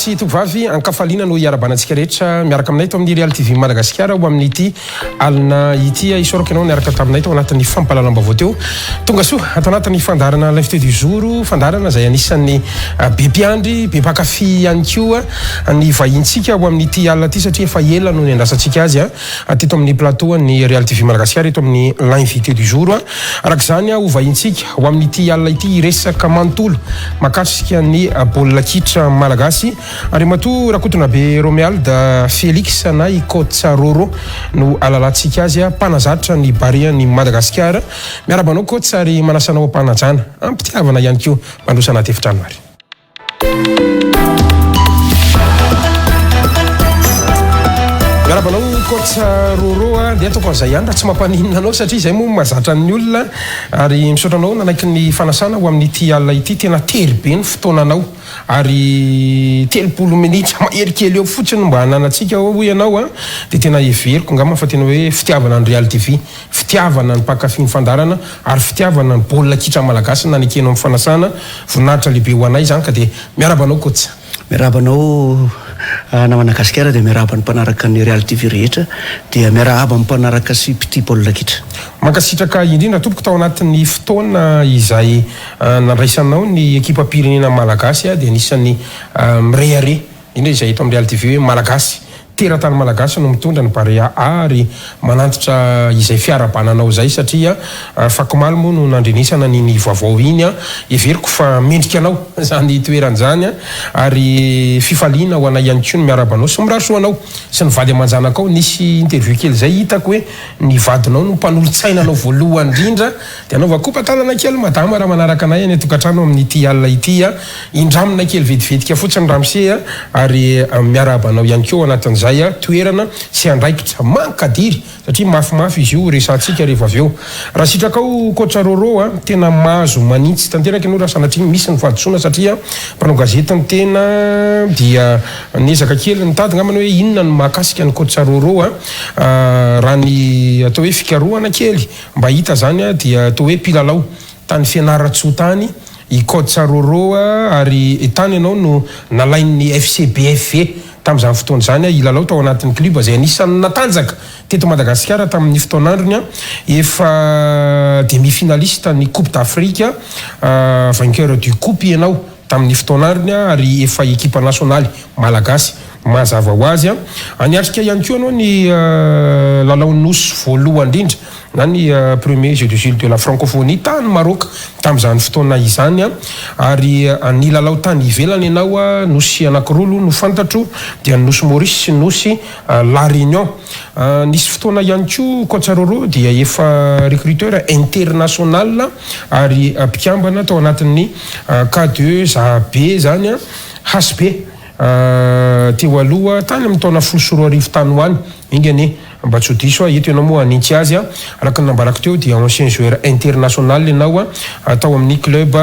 Tompokolahy sy tompovavy, ankafaliana no hiarabana antsika rehetra miaraka aminay eto amin'ny Real TV Madagasikara ho amin'ity alina ity. Isaorako ianao niaraka taminay tao anatin'ny fampahalalam-baovao teo. Tonga soa ato anatin'ny fandaharana L'invité du jour, fandaharana izay anisan'ny be mpiandry, be mpankafy ihany koa ny vahintsika ho amin'ity alina ity satria efa ela no niandrasantsika azy teto amin'ny plateau an'ny Real TV Madagasikara eto amin'ny L'invité du jour. Araka izany, ho vahintsika ho amin'ity alina ity hiresaka manontolo mahakasika ny baolina kitra malagasy Andriamatoa Rakotonabe Romiald Felix na i Coach Roro no alalantsika azy, mpanazatra ny Barean'i Madagasikara. Miarahaba anao Coach ary manasa anao am-panajana, am-pitiavana ihany koa mandroso anaty efitrano ary. Miarahaba anao Coach Roro a, dia ataoko an'izay ihany raha tsy mampaninona anao satria izay moa mahazatra ny olona ary misaotra anao nanaiky ny fanasana ho amin'ity alina ity, tena tery be ny fotoananao. Ary 30 minitra mahery kely eo fotsiny no mba ananantsika hoy ianao an, dia tena heveriko angamba fa tena hoe fitiavana ny Real TV, fitiavana ny mpankafy ny fandaharana ary fitiavana ny baolina kitra malagasy no nanekenao ny fanasana, voninahitra lehibe ho anay izany ka dia miarahaba anao coach. Miarahaba anao namana gasikara dia miarahaba ny mpanaraka ny Real TV rehetra dia miarahaba ny mpanaraka sy mpitia baolina kitra. Mankasitraka indrindra tompoko tao anatin'ny fotoana izay nandraisanao ny ekipam-pirenena malagasy dia anisan'ny mirehareha indrindra izay eto amin'ny Real TV hoe malagasy, teratany malagasy no mitondra ny Barea A ary manantitra izay fiarahabana anao izay satria fakomaly moa no nandrenesana an'iny vaovao iny, heveriko fa mendrika anao izany toerana izany ary fifaliana ho anay ihany koa ny miarahaba anao sy mirary soa anao sy ny vady aman-janakao, nisy interview kely izay hitako hoe ny vadinao no mpanolotsaina anao voalohany indrindra. Dia anaova kopa-tanana kely madama raha manaraka anay any an-tokantrano amin'ity alina ity a! Indramina kely vetivetika fotsiny ramose a! Ary miarahaba anao ihany koa ao anatin'izay a! Toerana sy andraikitra mankadiry satria mafimafy izy io resahantsika rehefa avy eo. Raha sitrakao Coach Rôrô a! Tena mahazo manintsy tanteraka ianao raha sanatria misy ny fahadisoana satria mpanao gazety ny tena dia niezaka kely nitady angambany hoe inona no mahakasika an'i Coach Rôrô a! Raha ny atao hoe fikarohana kely Mba hita zany dia toa hoe mpilalao tany Fianarantsoa tany i Coach Rôrô ary tany ianao no nalain'ny FCBFV tamin'izany fotoana izany hilalao tao anatin'ny club izay anisan'ny natanjaka teto Madagasikara tamin'ny fotoan'androny, efa demi-finaliste ny Coupe d'Afrique, vainqueur du coupe ianao tamin'ny fotoan'androny ary efa ekipa nasionaly malagasy mazava ho azy. Niatrika ihany koa ianao ny lalaon'ny Nosy voalohany indrindra na ny premier Jeux des Îles de la Francophonie tany Maroc tamin'izany fotoana izany ary nilalao tany ivelany ianao, nosy anankiroa aloha no fantatro dia ny nosy Maurice sy ny nosy La Réunion. Nisy fotoana ihany koa Coach Rôrô dia efa recruteur international ary mpikambana tao anatin'ny K2AB izany, HB. Teo aloha, tany amin'ny taona 2010 tany ho any, enga anie mba tsy ho diso aho, eto ianao moa hanintsy azy, araka ny nambarako teo dia ancien joueur international ianao tao amin'ny club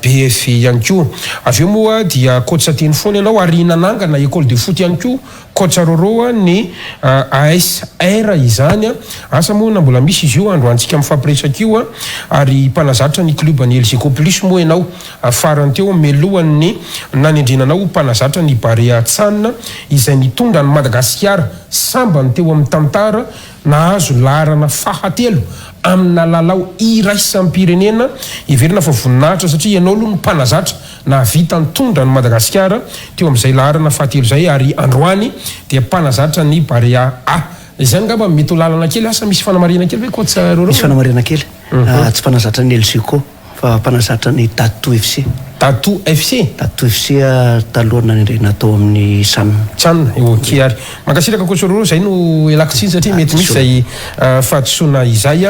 BFV ihany koa. Avy eo moa dia coach teny foana ianao ary nanangana école de foot ihany koa coach Rôrô ny ASR izany, asa moa na mbola misy izy io androantsika mifampiresaka io, ary mpanazatra ny club ny Elgeco Plus moa ianao. Farany teo, melohan'ny nanendrena anao ho mpanazatra ny Barea Chan, izay nitondra an'i Madagasikara sambany teo amin'ny tantara, nahazo laharana fahatelo amina lalao iraisam-pirenena. Heverina fa voninahitra satria ianao aloha no mpanazatra nahavita nitondra an'i Madagasikara teo amin'izay laharana fahatelo izay ary androany dia mpanazatra ny Barea A. Izay angamba mety ho lalana kely, asa misy fanamarihana kely ve Coach Roro? Misy fanamarihana kely, tsy mpanazatra ny Elgeco. Fa mpanazatra ny Dato FC. Dato FC? Dato FC taloha nanendrena tao amin'ny Chan. Chan, ok ary. Mankasitraka Coach Roro, izay no ialako tsiny satria mety misy izay fahadisoana izay.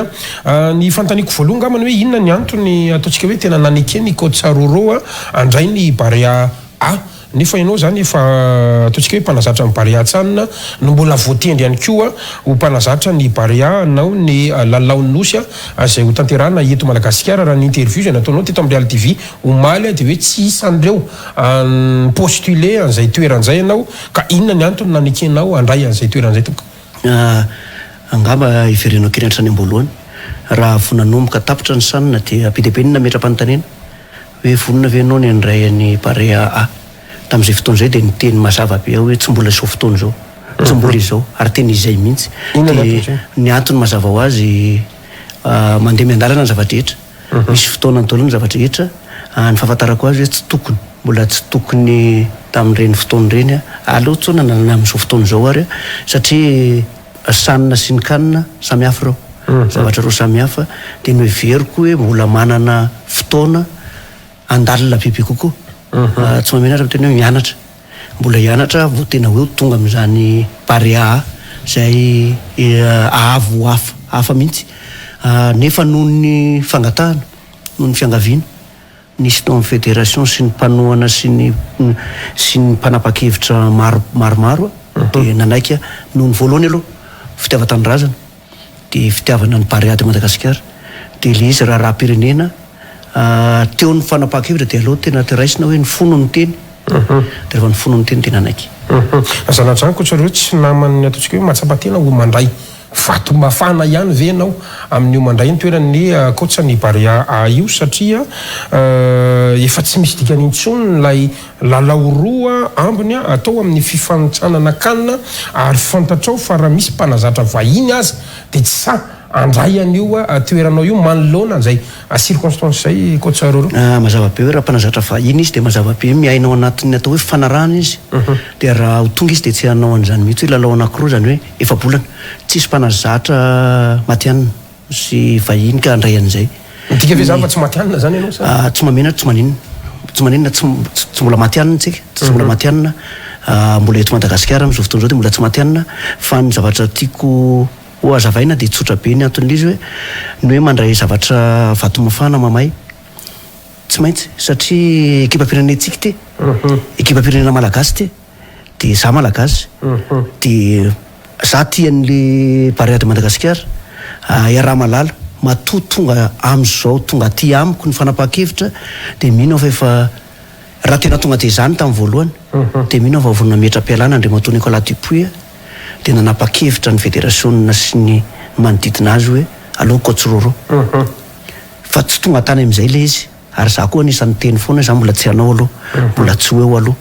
Ny fanontaniako voalohany angambany hoe inona ny antony ataontsika hoe tena naneken'i Coach Roro handray ny Barea A? Nefa ianao izany efa ataontsika hoe mpanazatra ny Barea Chan no mbola voatendry ihany koa ho mpanazatra ny Barea hanao ny lalaon'ny Nosy izay ho tanterahina eto Madagasikara. Raha ny interview izay nataonao teto amin'ny Real TV omaly dia hoe tsy isan'ireo ni-postuler an'izay toerana izay ianao ka inona ny antony nanekenao handray an'izay toerana izay tompoko? Angamba hiverenao kely hatrany am-boalohany. Raha vao nanomboka tapitra ny Chan dia be dia be ny nametra-panontaniana. Hoe vonona ve ianao ny handray an'i Barea A? Tamin'izay fotoana izay dia niteny mazava be aho hoe tsy mbola izao fotoana izao, tsy mbola izao, ary tena izay mihitsy. Inona ny Dia anton'izay? ny antony mazava ho azy, mandeha miandalana ny zava-drehetra, misy fotoanany daholo ny zava-drehetra, ny fahafantarako azy hoe tsy tokony, mbola tsy tokony tamin'ireny fotoana ireny, aleo tsoana na amin'izao fotoana izao ary, satria CHAN sy ny CAN samy hafa ireo, zavatra roa samy hafa, dia noheveriko hoe mbola manana fotoana handalina bebe kokoa, tsy mahamenatra miteny hoe mianatra, mbola hianatra vao tena hoe ho tonga amin'izany Barea izay avo hafa hafa mihitsy, nefa noho ny fangatahana, noho ny fiangaviana nisy tao amin'ny federation sy ny mpanohana sy ny sy ny mpanapa-kevitra maro maromaro dia nanaiky aho, noho ny voalohany aloha fitiavan-tanindrazana, dia fitiavana ny Barea de Madagascar dia ilay izy raharaham-pirenena teo ny fanapahan-kevitra dia aleo tena raisina hoe ny fo no niteny dia rehefa ny fo no niteny dia nanaiky. Zanadrano koa tsareo tsy naman'ny ataontsika hoe mahatsapa tena ho mandray vato mafana ihany ve ianao amin'io mandray ny toeran'ny coach ny Barea A io satria efa tsy misy dikany intsony ilay lalao roa ambiny atao amin'ny fifanintsanana CAN ary fantatrao fa raha misy mpanazatra vahiny aza dia tsy sahy handray an'io toeranao io manoloana an'izay circonstance izay coach Roro. Mazava be hoe raha mpanazatra vahiny izy dia mazava be miaina ao anatin'ny atao hoe fanarahana izy dia raha ho tonga izy dia tsy hanao an'izany mihitsy hoe lalao anankiroa izany hoe efa-bolana tsisy mpanazatra matihanina sy vahiny ka handray an'izay. Midika ve izany fa tsy matihanina izany ianao sa? Tsy mahamenatra, tsy maninona. Tsy maninona, tsy tsy mbola matihanina isika, tsy mbola matihanina, mbola eto Madagasikara amin'izao fotoana izao dia mbola tsy matihanina fa ny zavatra tiako ho hazavaina dia tsotra be ny anton'ilay izy hoe ny hoe mandray zavatra vatomafana mamay tsy maintsy satria ekipam-pirenentsika ity, ekipam-pirenena malagasy ity. Dia za malagasy dia za tia an'le Barea de Madagascar iaraha-mahalala matoa tonga amin'izao tonga aty amiko ny fanapahan-kevitra dia mino aho fa efa raha tena tonga dia izany tamin'ny voalohany dia mino aho fa vao nametra-pialana Andriamatoa Nicolas Dupuis dia nanapa-kevitra ny federasiona sy ny manodidina azy hoe aleo coach Roro fa tsy tonga tany amin'izay ilay izy. Ary za koa anisan'ny niteny foana hoe za mbola tsy hanao aloha, mbola tsy ho eo aloha.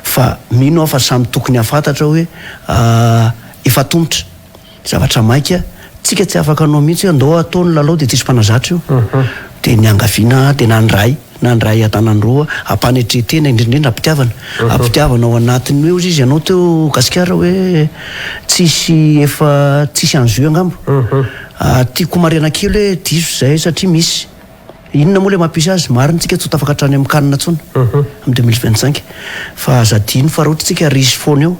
Fa mino aho fa samy tokony hahafantatra hoe efa atomotra, zavatra maika, tsika tsy afaka hanao mihitsy hoe andao atao ny lalao dia tsisy mpanazatra io. Dia niangaviana dia nandray, nandray an-tanan-droa, am-panetren-tena indrindra indrindra am-pitiavana. Am-pitiavana ao anatin'ny hoe hozy izy ianao teo Gasikara hoe tsisy efa tsisy enjeu angamba. Tiako homarihana kely hoe diso izay satria misy. Inona moa ilay mampisy azy? Marina tsika tsy ho tafakatra any amin'ny CAN intsony amin'ny 2025 fa aza adino fa raha ohatra tsika resy foana eo,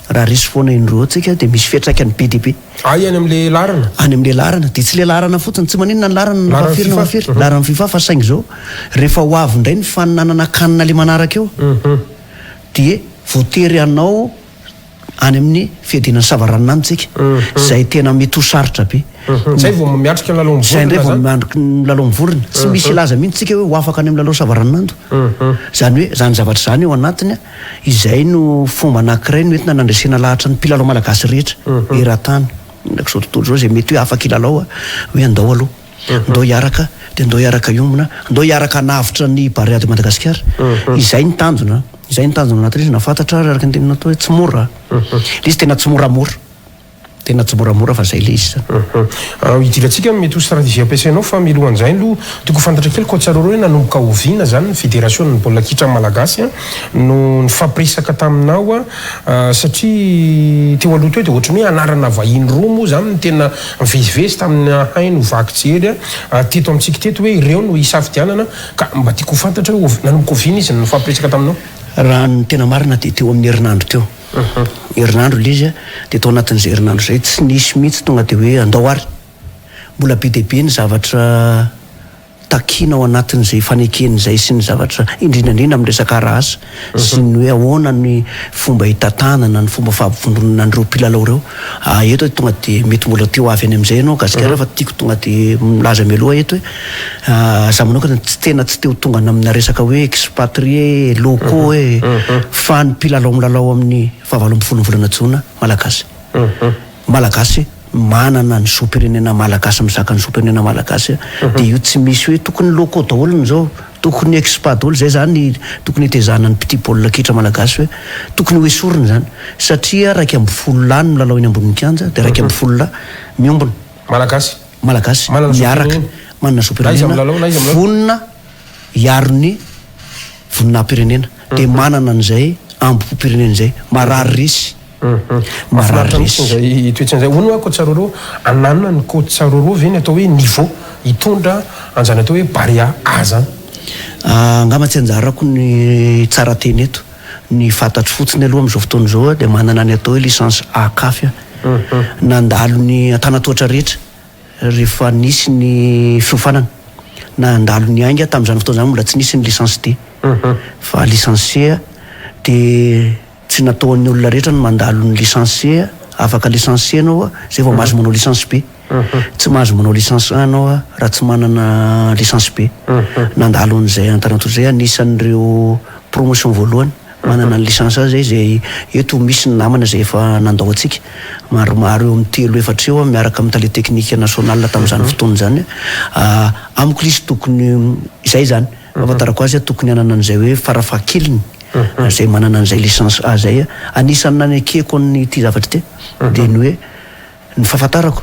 raha resy foana indroa eo tsika dia misy fiantraikany be dia be. Hay any amin'ilay laharana? Any amin'ilay laharana, dia tsy ilay laharana fotsiny, tsy maninona ny laharana na Laharan'ny firy na FIFA. firy, laharan'ny FIFA fa saingy izao rehefa ho avy indray ny faninanana CAN ilay manaraka eo dia voatery hanao any amin'ny fiadiana ny savaranonando tsika, izay tena mety ho sarotra be. Izay vao miatrika ny lalao Izay indray vao mivorona zany? miandry ny lalao mivorona. Tsy misy hilaza mihitsy tsika hoe ho afaka any amin'ny lalao savaranonando. Izany hoe izany zavatra izany ao anatiny, izay no fomba anankiray no entina nandresena lahatra ny mpilalao malagasy rehetra eran-tany, erak'izao tontolo izao, izay mety hoe afaka hilalao hoe andao aloha. Ndao hiaraka dia ndao hiaraka hiombona, ndao hiaraka hanavotra ny Barea de Madagasikara. Izay ny tanjona, izay ny tanjona anatin'izy na fantatra ary araka ny teninao teo hoe tsy mora. Ilay izy tena tsy moramora. Tena tsy moramora fa izay ilay izy zany. Hidirantsika amin'ny mety ho stratégie ampiasainao fa mialohan'izay aloha tiako ho fantatra kely coach Roro hoe nanomboka oviana izany ny federasion'ny baolina kitra malagasy no nifampiresaka taminao satria teo aloha teo dia ohatran'ny hoe anarana vahiny roa moa izany no tena Nivezivezy tamin'ny haino vaky jery teto amintsika teto hoe ireo no hisafidianana ka mba tiako ho fantatra hoe nanomboka oviana izy no nifampiresaka taminao? Raha ny tena marina dia teo amin'ny herinandro teo. Herinandro ilay izy dia tao anatin'izay herinandro izay tsy nisy mihitsy tonga dia hoe andao ary. Mbola be dia be ny zavatra takiana ao anatin'izay fanekena izay sy ny zavatra, indrindra indrindra amin'ny resaka ara-asa sy ny hoe ahoana ny fomba hitantanana, ny fomba fampivondronana an'ireo mpilalao ireo. Eto aho tonga dia mety mbola te ho avy any amin'izay ianao Gasikara fa tiako tonga dia milaza mialoha eto hoe za manokana tsy tena tsy te ho tonga amina resaka hoe expatrié, locaux hoe fa ny mpilalao milalao amin'ny faha 18 ny volana jona, Malagasy. Malagasy. Manana ny zom-pirenena malagasy mizaka ny zom-pirenena malagasy dia io tsy misy hoe tokony locaux daholo ny zao, tokony expat daholo, zay zany tokony hitezana ny petit baolina kitra malagasy hoe tokony ho esorina izany satria 11 lahy no milalao eny ambonin'ny kianja dia 11 lahy miombona. Malagasy. Malagasy Manana miaraka zom-pirenena. manana Na iza zom-pirenena milalao na iza milalao. vonona hiaro ny voninahi-pirenena dia manana an'izay ambom-pirenena izay marary resy. Mahafinaritra mihitsy izay toetsaina izay. Hono hoa Coach Roro, ananan'i Coach Roro ve ny atao hoe niveau hitondra an'izany atao hoe Barea A zany? Angamba tsy anjarako ny tsara teny eto. Ny fantatro fotsiny aloha amin'izao fotoana izao dia manana ny atao hoe licence A caf aho. Nandalo ny antanatohatra rehetra rehefa nisy ny fiofanana. Nandalo ny ainga tamin'izany fotoana izany mbola tsy nisy ny licence D fa licence C dia Tsy nataon'ny olona rehetra ny mandalo ny licence C, afaka licence C ianao zay vao mahazo manao licence B. Tsy mahazo manao licence A ianao raha tsy manana licence B. Nandalo an'izay Antananarivo izay anisan'ireo promotion voalohany manana ny licence A zay, izay eto misy ny namana izay efa nandao antsika maromaro eo amin'ny telo efatra eo miaraka amin'ny tale teknika national tamin'izany fotoana izany. Amiko ilay izy tokony izay izany. Fahafantarako azy tokony hanana an'izay hoe farafahakeliny izay manana an'izay licence A izay. Anisan'ny nanekeko an'ity zavatra ity dia ny hoe ny fahafantarako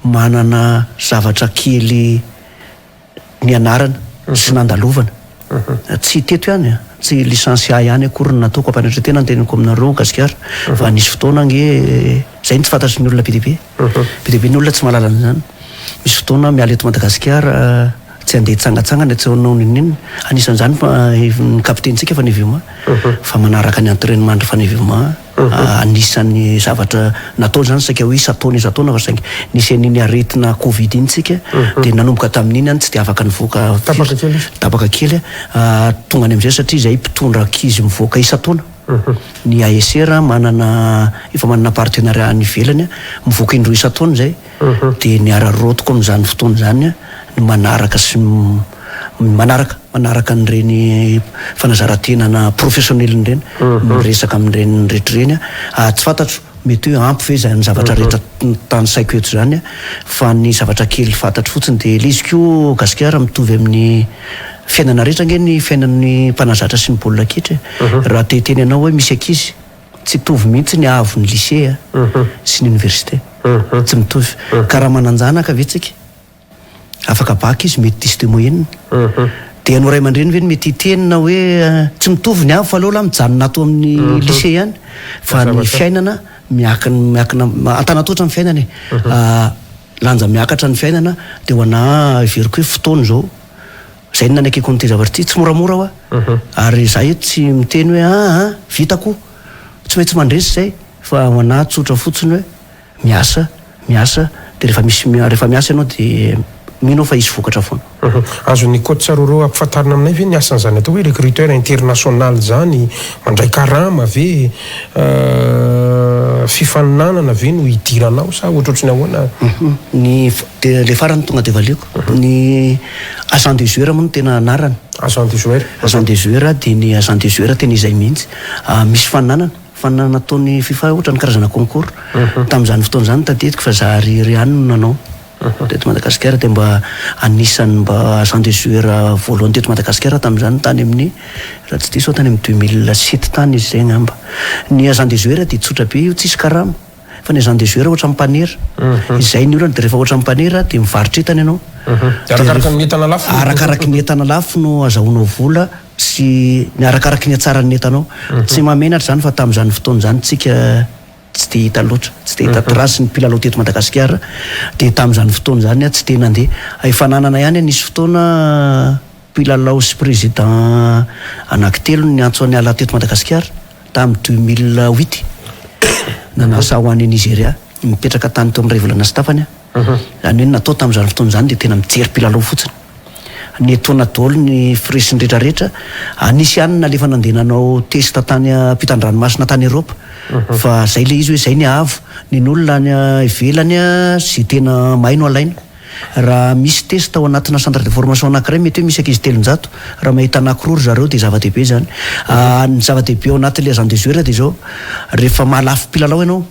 manana zavatra kely nianarana sy nandalovana. Tsy teto ihany, tsy licence A ihany akory no nataoko am-panetren-tena ny teniko aminareo Gasikara fa nisy fotoana ange izay no tsy fantatry ny olona be dia be. Be dia be ny olona tsy mahalala an'izany. Misy fotoana miala eto Madagasikara tsy handeha hitsangatsangana, tsy hanao n'inon'inona. Anisan'izany fa ny kapitenintsika Fanevima fa manaraka ny entrainement-ndry Fanevima. Anisan'ny zavatra natao izany saika hoe isan-taona isan-taona fa saingy nisy an'iny aretina covid iny tsika dia nanomboka tamin'iny aho tsy dia afaka nivoaka firy. Tapaka kely. Tonga any amin'izay satria izahay mpitondra ankizy mivoaka isan-taona. Ny ASR manana efa manana partenariat any ivelany, mivoaka indroa isan-taona izay, dia ny araraotiko amin'izany fotoana izany ny manaraka sy manaraka manaraka an'ireny fanazaran-tenana professionnel ireny, miresaka amin'ireny rehetra ireny aho, tsy fantatro mety hoe ampy ve izany zavatra rehetra tanisaiko eto izany fa ny zavatra kely fantatro fotsiny dia ilay izy koa Gasikara mitovy amin'ny Fiainana rehetra ange ny fiainan'ny mpanazatra sy ny baolina kitra e. Raha te hiteny anao hoe misy ankizy, tsy hitovy mihitsy ny haavon'ny lycée sy ny université. Tsy mitovy. Ka raha manan-janaka ve tsika, afaka bac izy mety diso de moyenne. Dia ianao ray aman-dreny ve no mety hiteny na hoe tsy mitovy ny haavo fa aleo lahy mijanona ato amin'ny lycée ihany. Fa ny fiainana miankina, miankina, antanantohatra ny fiainana e. Lanja miakatra ny fiainana dia ho anà heveriko hoe fotoana izao. Zay no nanekeko an'ity zavatra ity, tsy moramora hoa, ary za eto tsy miteny hoe aa vitako, tsy maintsy mandresy zay fa ho anah tsotra fotsiny hoe miasa, miasa de rehefa misy rehefa miasa ianao de mino aho fa hisy vokatra foana. Azon'i Coach Roro ampifantarina aminay ve ny asan'izany atao hoe recruteur international izany? Mandray karama ve? Fifaninanana ve no hidiranao sa ohatrohatry ny ahoana? Ny Dia ilay farany tonga dia valiako. Ny agent de joueur moa no tena anarany. Agent de joueur. Agent de joueur dia ny agent de joueur tena izay mihitsy. Misy faninanana, faninanana ataon'ny fifa ohatra ny karazana concours. Tamin'izany fotoana izany tadidiko fa za irery ihany no nanao teto Madagasikara dia mba anisan'ny mba agent de joueur voalohany teto Madagasikara tamin'izany tany amin'ny raha tsy diso aho tany amin'ny 2007 tany izy izay angamba. Ny agent de joueur dia tsotra be io tsisy karama. Fa ny agent de joueur ohatran'ny mpanera. Izay ny olana dia rehefa ohatran'ny mpanera dia mivarotra entana ianao. Dia arakaraky ny entana lafo no. Arakaraky ny entana lafo no azahoanao vola sy ny arakaraky ny hatsaran'ny entanao. Tsy mahamenatra izany fa tamin'izany fotoana izany tsika tsy dia hita loatra, tsy dia hita trace ny mpilalao teto Madagasikara dia tamin'izany fotoana izany aho tsy dia nandeha. Efa nanana ihany aho nisy fotoana mpilalao sy président anankitelo niantso an'i Allah teto Madagasikara. Tamin'ny 2008, nanasa ho any Nizeria, nipetraka tany teo amin'ny iray volana sy tapany aho. Izany hoe ny natao tamin'izany fotoana izany dia tena mijery mpilalao fotsiny. Netoana daholo ny frais-ny rehetrarehetra. Nisy ihany ny nalefa nandeha nanao test tany ampitan-dranomasina tany Eropa. Fa izay ilay izy hoe izay ny haavo. Ny an'olona any ivelany izay tena mahay no alaina. Raha misy test ao anatina centre de formation anankiray mety hoe misy ankizy 300, raha mahita anankiroa ry zareo dia zava-dehibe izany. Ny zava-dehibe ao anatin'ilay agent de joueur dia izao, rehefa mahalafo mpilalao ianao,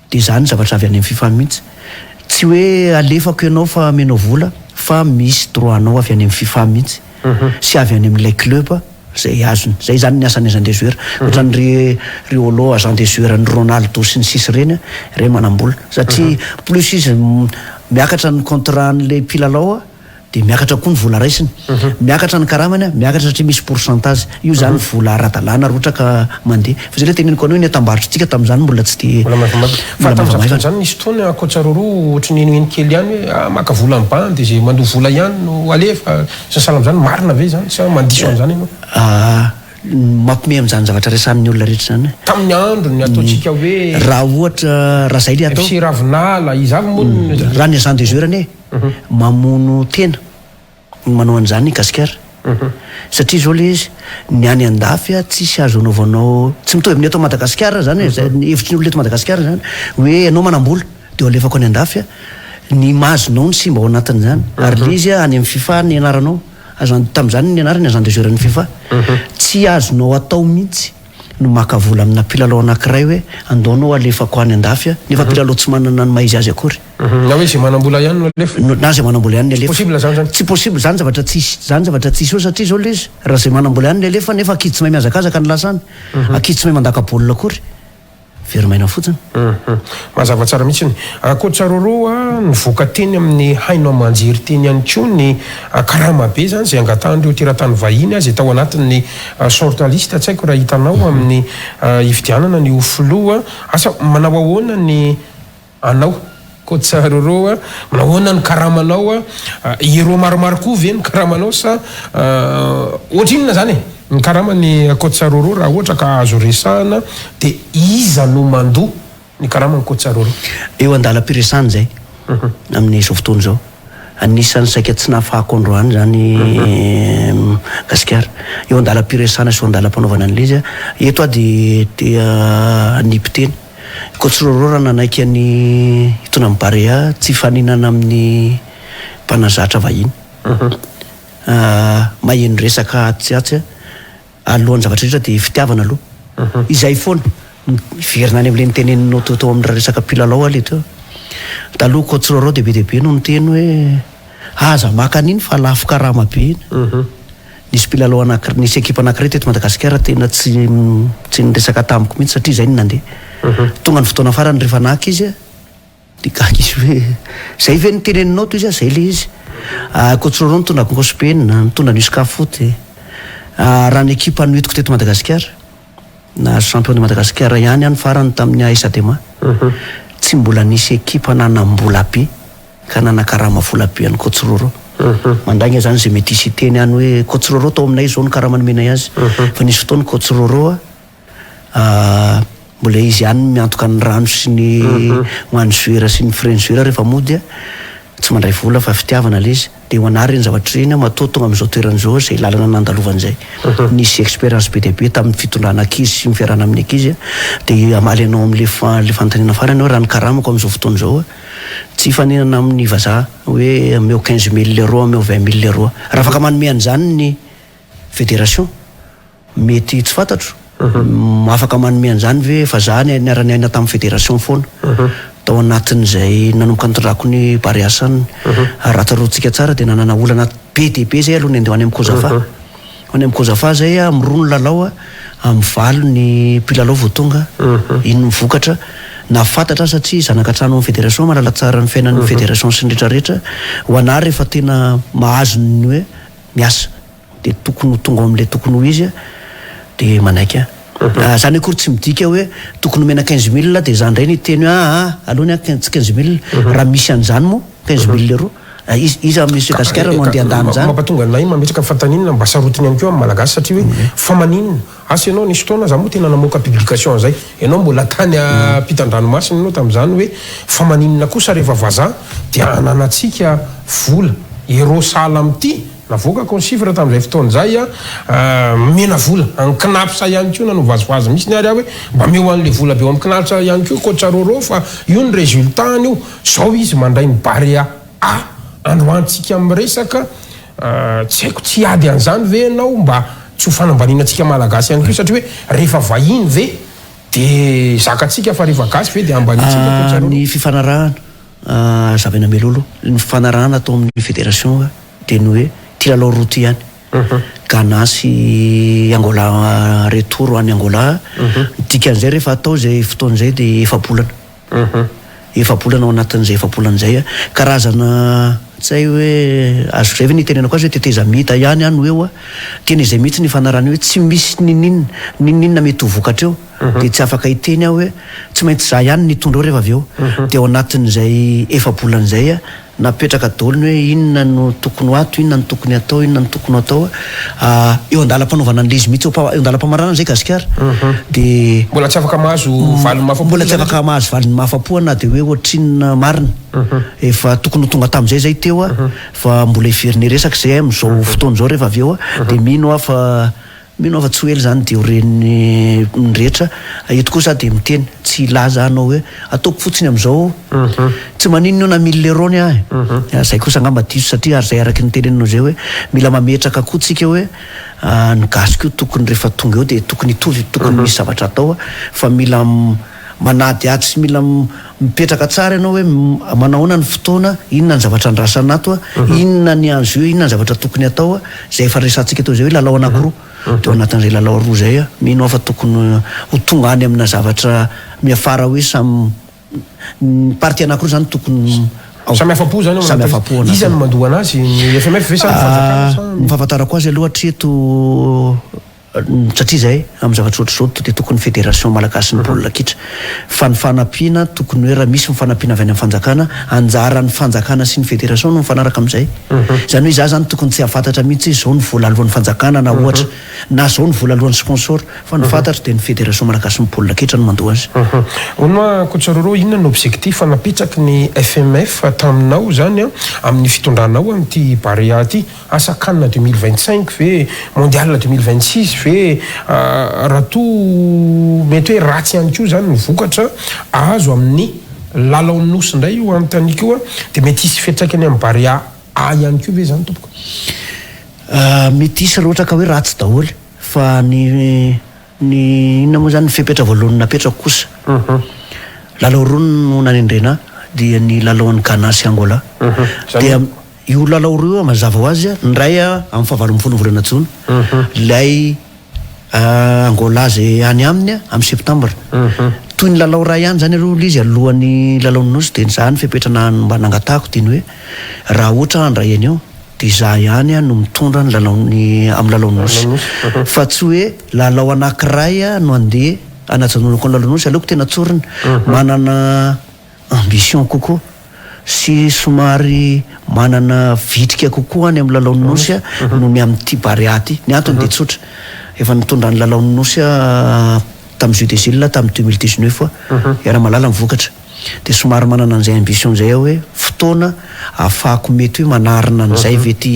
Dia izany zavatra avy any amin'ny fifa mihitsy. Tsy hoe alefako ianao fa amenao vola fa misy droit-nao avy any amin'ny fifa mihitsy sy avy any amin'ilay club izay azony. Izay izany ny asan'ny agent des joueurs. Ohatran'ny ry ry Olo agent des joueurs an'i Ronaldo sy ny sisa ireny, ireny manam-bola. Satria plus izy miakatra ny contrat-n'ilay mpilalao Dia miakatra koa ny vola raisiny. Miakatra ny karamany, miakatra satria misy pourcentage. Io izany vola ara-dalàna raha ohatra ka mandeha. Fa izay ilay teneniko anao hoe ny entam-barotritsika tamin'izany mbola tsy dia Mbola maivamaivana. Fa mbola tamin'izany fotoana maivamaivana. izany nisy fotoana coach Roro ohatry ny henoheno kely ihany hoe ah maka vola amin'ny bandy dia izay mandoa vola ihany no alefa sy ny sahala amin'izany. Marina ve izany sa mandiso an'izany ianao? Ah, mampiomehy amin'izany zavatra resahan'ny olona rehetra izany. Tamin'ny androny ataontsika hoe Raha ohatra, raha izay ilay atao. FC Ravinala, iza avy moa no. Raha ny agent de joueur anie. Mamono tena ny manao an'izany i Gasikara. Satria izao ilay izy, ny any an-dafy tsisy azo anaovanao, tsy mitovy amin'ny eto Madagasikara izany e, ny hevitry ny olona eto Madagasikara izany, hoe ianao manam-bola dia alefako any an-dafy, ny image-nao no simba ao anatin'izany. Ary ilay izy any amin'ny fifa ny anaranao, agent, tamin'izany ny anarany agent de joueur-n'ny fifa. Tsy azonao atao mihitsy no maka vola amina mpilalao anankiray hoe andao anao alefako any an-dafy nefa mpilalao tsy manana ny maha izy azy akory. Na hoe izay manam-bola ihany no alefa. Na izay manam-bola ihany no alefa. Tsy possible izany zany. Tsy possible izany zavatra tsisy, izany zavatra tsisy eo satria izao ilay izy, raha izay manam-bola ihany no alefa nefa ankizy tsy mahay mihazakazaka no lasa any, ankizy tsy mahay mandaka baolina akory, very maina fotsiny. Mazava tsara mihitsy. Coach Roro a, nivoaka teny amin'ny haino aman-jery teny ihany koa ny karama be izany izay angatahan'ireo teratany vahiny azy tao anatin'ny short list, tsy haiko raha hitanao amin'ny hifidianana ny ho filoha, asa manao ahoana ny Anao coach Roro a, manao ahoana ny karamanao a, euro maromaro koa ve ny karamanao sa ohatrinona zany e ny karaman'i coach Roro raha ohatra ka azo resahana de iza no mandoa ny karaman'i coach Roro? Eo andalam-piresahana izay amin'izao fotoana izao. Anisan'ny saika tsy nahafahako androany izany Gasikara. Eo andalam-piresahana sy eo andalam-panaovana an'ilay izy. Eto aho dia te hanipy teny. Coach Roro raha nanaiky an'i hitondra ny Barea tsy hifaninana amin'ny mpanazatra vahiny. Maheno resaka atsy sy atsy alohan'ny zavatra rehetra dia fitiavana aloha. Izay foana. Miverina any amin'ilay noteneninao teo tao amin'ny resaka mpilalao aho ilay teo. Taloha Coach Roro dia be dia be no niteny hoe aza maka an'iny fa lafo karama be iny. Nisy mpilalao anaky, nisy ekipa anankiray teto Madagasikara tena tsy tsy niresaka tamiko mihitsy satria izay no nandeha. Tonga ny fotoana farany rehefa naka izy dia gaga izy hoe izay ve no teneninao toy izy ah, izay ilay izy. Coach Roro nitondra Ankosopenina, nitondra ny Uscafoot. Raha ny ekipa noentiko teto Madagasikara, nahazo champion de Madagasikara ihany aho ny farany tamin'ny AS Adema. Tsy mbola nisy ekipa nanam-bola be. Ka nanakarama vola be an'i Coach Roro. Mandainga zany ze mety hisy hiteny any hoe Coach Roro tao aminay zao ny karama nomenay azy. Fa nisy fotoana Coach Roro a, mbola izy ihany no miantoka ny rano sy ny ho an'ny joueur sy ny frais ny joueur rehefa mody a, tsy mandray vola fa fitiavana le izy. Dia ho anah ireny zavatra ireny matoa tonga amin'izao toerana izao izay lalana nandalovana izay. Nisy expérience be dia be tamin'ny fitondrana ankizy sy ny fiarahana amin'ny ankizy dia hamaly anao amin'ilay fanontaniana farany hoe raha ny karamako amin'izao fotoana izao tsy hifaninana amin'ny vazaha hoe ameo 15 mille euros ameo 20 mille euros. Raha afaka manome an'izany ny fédération Mety tsy fantatro. Afaka manome an'izany ve fa za niara-niaina tamin'ny fédération foana tao anatin'izay nanomboka nitondrako ny Barea Sun. Raha tsaroantsika tsara dia nanana olana be dia be zay aloha ny handeha ho any amin'ny Cosafa. Ho any amin'ny Cosafa zay amin'ny roa ny lalao, amin'ny valo ny mpilalao vao tonga. Iny ny vokatra. Nahafantatra aho satria zanaka trano ao amin'ny fédération, mahalala tsara ny fiainan'ny fédération sy ny rehetrarehetra. Ho anà rehefa tena mahazo ny hoe miasa. dia tokony ho tonga ao amin'ilay tokony ho izy dia manaiky aho. Izany akory tsy midika hoe tokony omena 15 mille dia izaho indray no hiteny hoe aa aleo ny ahy tsy 15 mille. Raha misy an'izany moa 15 mille euros, iza iza amin'i Gasikara no handeha handany izany? Mampatonga anay mametraka fanontaniana mba sarotiny ihany koa amin'ny Malagasy satria hoe fa maninona? Asa ianao nisy fotoana za moa tena namoaka publication an'izay, ianao mbola tany ampitan-dranomasina ianao tamin'izany hoe fa maninona kosa rehefa vazaha dia ananantsika vola euros sahala amin'ity? Navoakako ny chiffre tamin'izay fotoana izay a, nomena vola an'i Cnaps ihany koa, nanao vazivazy mihitsy ary aho hoe mba omeo an'ilay vola be ao amin'ny Cnaps ihany koa coach Roro fa io ny résultat-ny io, izao izy mandray ny Barea A, androantsika miresaka, tsy haiko tsy hiady an'izany ve ianao mba tsy ho fanambaniana antsika Malagasy ihany koa satria hoe rehefa vahiny ve. Dia zakantsika fa rehefa gasy ve dia ambanintsika coach Roro? Ny fifanarahana, hazavaina mialoha aloha, ny fifanarahana atao amin'ny fédération dia ny hoe ity lalao roa ity ihany, Ghana sy Angola retour any Angola, ny dikan'izay rehefa atao izay fotoana izay dia efa-bolana. Efa-bolana ao anatin'izay efa-bolana izay, karazana tsy hay hoe azoko izay ve ny hitenenako azy hoe tetezamita ihany aho no eo a! Tena izay mihitsy ny ifanarahana eo hoe tsy misy n'inon'inona, n'inon'inona mety ho vokatra eo dia tsy afaka hiteny aho hoe tsy maintsy izaho ihany no hitondra eo rehefa avy eo. Dia ao anatin'izay efa-bolana izay Napetraka daholo ny hoe inona no tokony ho ato, inona no tokony hatao, inona no tokony ho atao. Eo an-dalam-panaovana an'ilay izy mihitsy, eo an-dalam-pamaranana izay Gasikara. Dia. Mbola tsy afaka mahazo valiny mahafa-po Mbola tsy afaka mahazo valiny mahafa-po aho na dia hoe ohatrinona marina. Efa tokony ho tonga tamin'izay izay teo aho, fa mbola hiverina hiresaka izay amin'izao fotoana izao rehefa avy eo aho. Dia mino aho fa. Mino aho fa tsy ho ela izany dia ho ren'ny ny rehetra. Eto kosa aho dia miteny, tsy hilaza hanao hoe ataoko fotsiny amin'izao, tsy maninona io na mille euros ny ahy. Izay kosa angamba diso satria ary izay araka ny teneninao izay hoe mila mametraka koa tsika hoe ny gasy koa tokony rehefa tonga eo dia tokony hitovy, tokony misy zavatra atao fa mila manadihady sy mila mipetraka tsara ianao hoe manao ahoana ny fotoana, inona ny zavatra andrasana ato, inona ny enjeu, inona ny zavatra tokony atao, izay efa resahantsika teo izay hoe lalao anankiroa, dia ao anatin'izay lalao roa izay mino aho fa tokony ho tonga any amina zavatra miafara hoe samy ny partie anankiroa izany tokony ao. Samy afa-po izany ao Samy afa-po ao anatin'izay. Iza no mandoa anazy? Ny FMF ve sa ny fanjakana sa ny. Ny fahafantarako azy aloha hatreto Satria izay, amin'ny zavatra ohatr'izao dia tokony Federation Malagasin'ny baolina kitra. Fa ny fanampiana, tokony hoe raha misy ny fanampiana avy any amin'ny fanjakana, anjaran'ny fanjakana sy ny federation no mifanaraka amin'izay. Izany hoe izaho izany tokony tsy hahafantatra mihitsy hoe izao ny vola aloan'ny fanjakana na ohatra, na izao ny vola aloan'ny sponsor. Fa ny fantatro dia ny Federation Malagasin'ny baolina kitra no mandoa azy. Hono hoa Kotsaroro, inona no objectif napetraky ny FMF taminao izany amin'ny fitondranao an'ity Barea ity? Asa can 2025 ve, mondial 2026 ve, raha toa mety hoe ratsy ihany koa izany ny vokatra azo amin'ny lalaon'ny nosy indray io anontaniako io dia mety hisy fiantraikany amin'ny Barea A ihany koa ve izany tompoko? Mety hisy raha ohatra ka hoe ratsy daholo fa ny ny inona moa izany ny fepetra voalohany napetrako kosa lalao roa no nanendrena ahy dia ny lalaon'i Ghana sy Angola dia Io lalao roa io mazava ho azy, ny iray amin'ny fahavalo ambin'ny folon'ny volana jona, ilay Angola izay any aminy amin'ny septambra. Toy ny lalao iray ihany izany aloha ilay izy alohan'ny lalaon'ny Nosy dia izaho ny fepetra mba nangatahako dia ny hoe raha ohatra handray an'io dia izaho ihany no mitondra ny lalaon'ny amin'ny lalaon'ny Nosy fa tsy hoe lalao anankiray no andeha hanajanonako ny lalaon'ny Nosy, aleoko tena tsorina manana ambition kokoa sy somary manana vitrika kokoa any amin'ny lalaon'ny Nosy noho ny amin'ity Barea ity. Ny antony dia tsotra, efa nitondra ny lalaon'ny Nosy aho tamin'ny Jeux des Îles tamin'ny 2019 aho, iaraha-mahalala ny vokatra. Dia somary manana an'izay ambition izay aho hoe fotoana ahafahako mety hoe manarina an'izay ve ity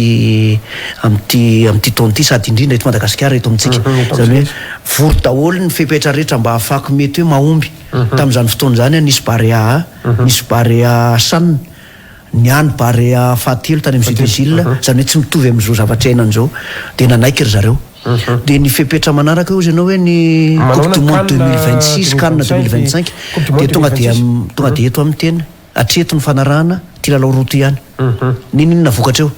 amin'ity amin'ity taona ity sady indrindra eto Madagasikara eto amintsika. Izany hoe vory daholo ny fepetra rehetra mba ahafahako mety hoe mahomby. Tamin'izany fotoana izany nisy Barea A, nisy Barea San, ny ahy ny Barea fahatelo tany amin'ny Jeux des Îles, izany hoe tsy mitovy amin'izao zavatra iainana izao, dia nanaiky ry zareo. Dia ny fepetra manaraka hozy ianao hoe ny Coupe du monde 2026, CAN 2025, dia tonga dia tonga dia eto amin'ny tena, hatreto ny fanarahana ity lalao roa ity ihany. N'inon'inona vokatra eo.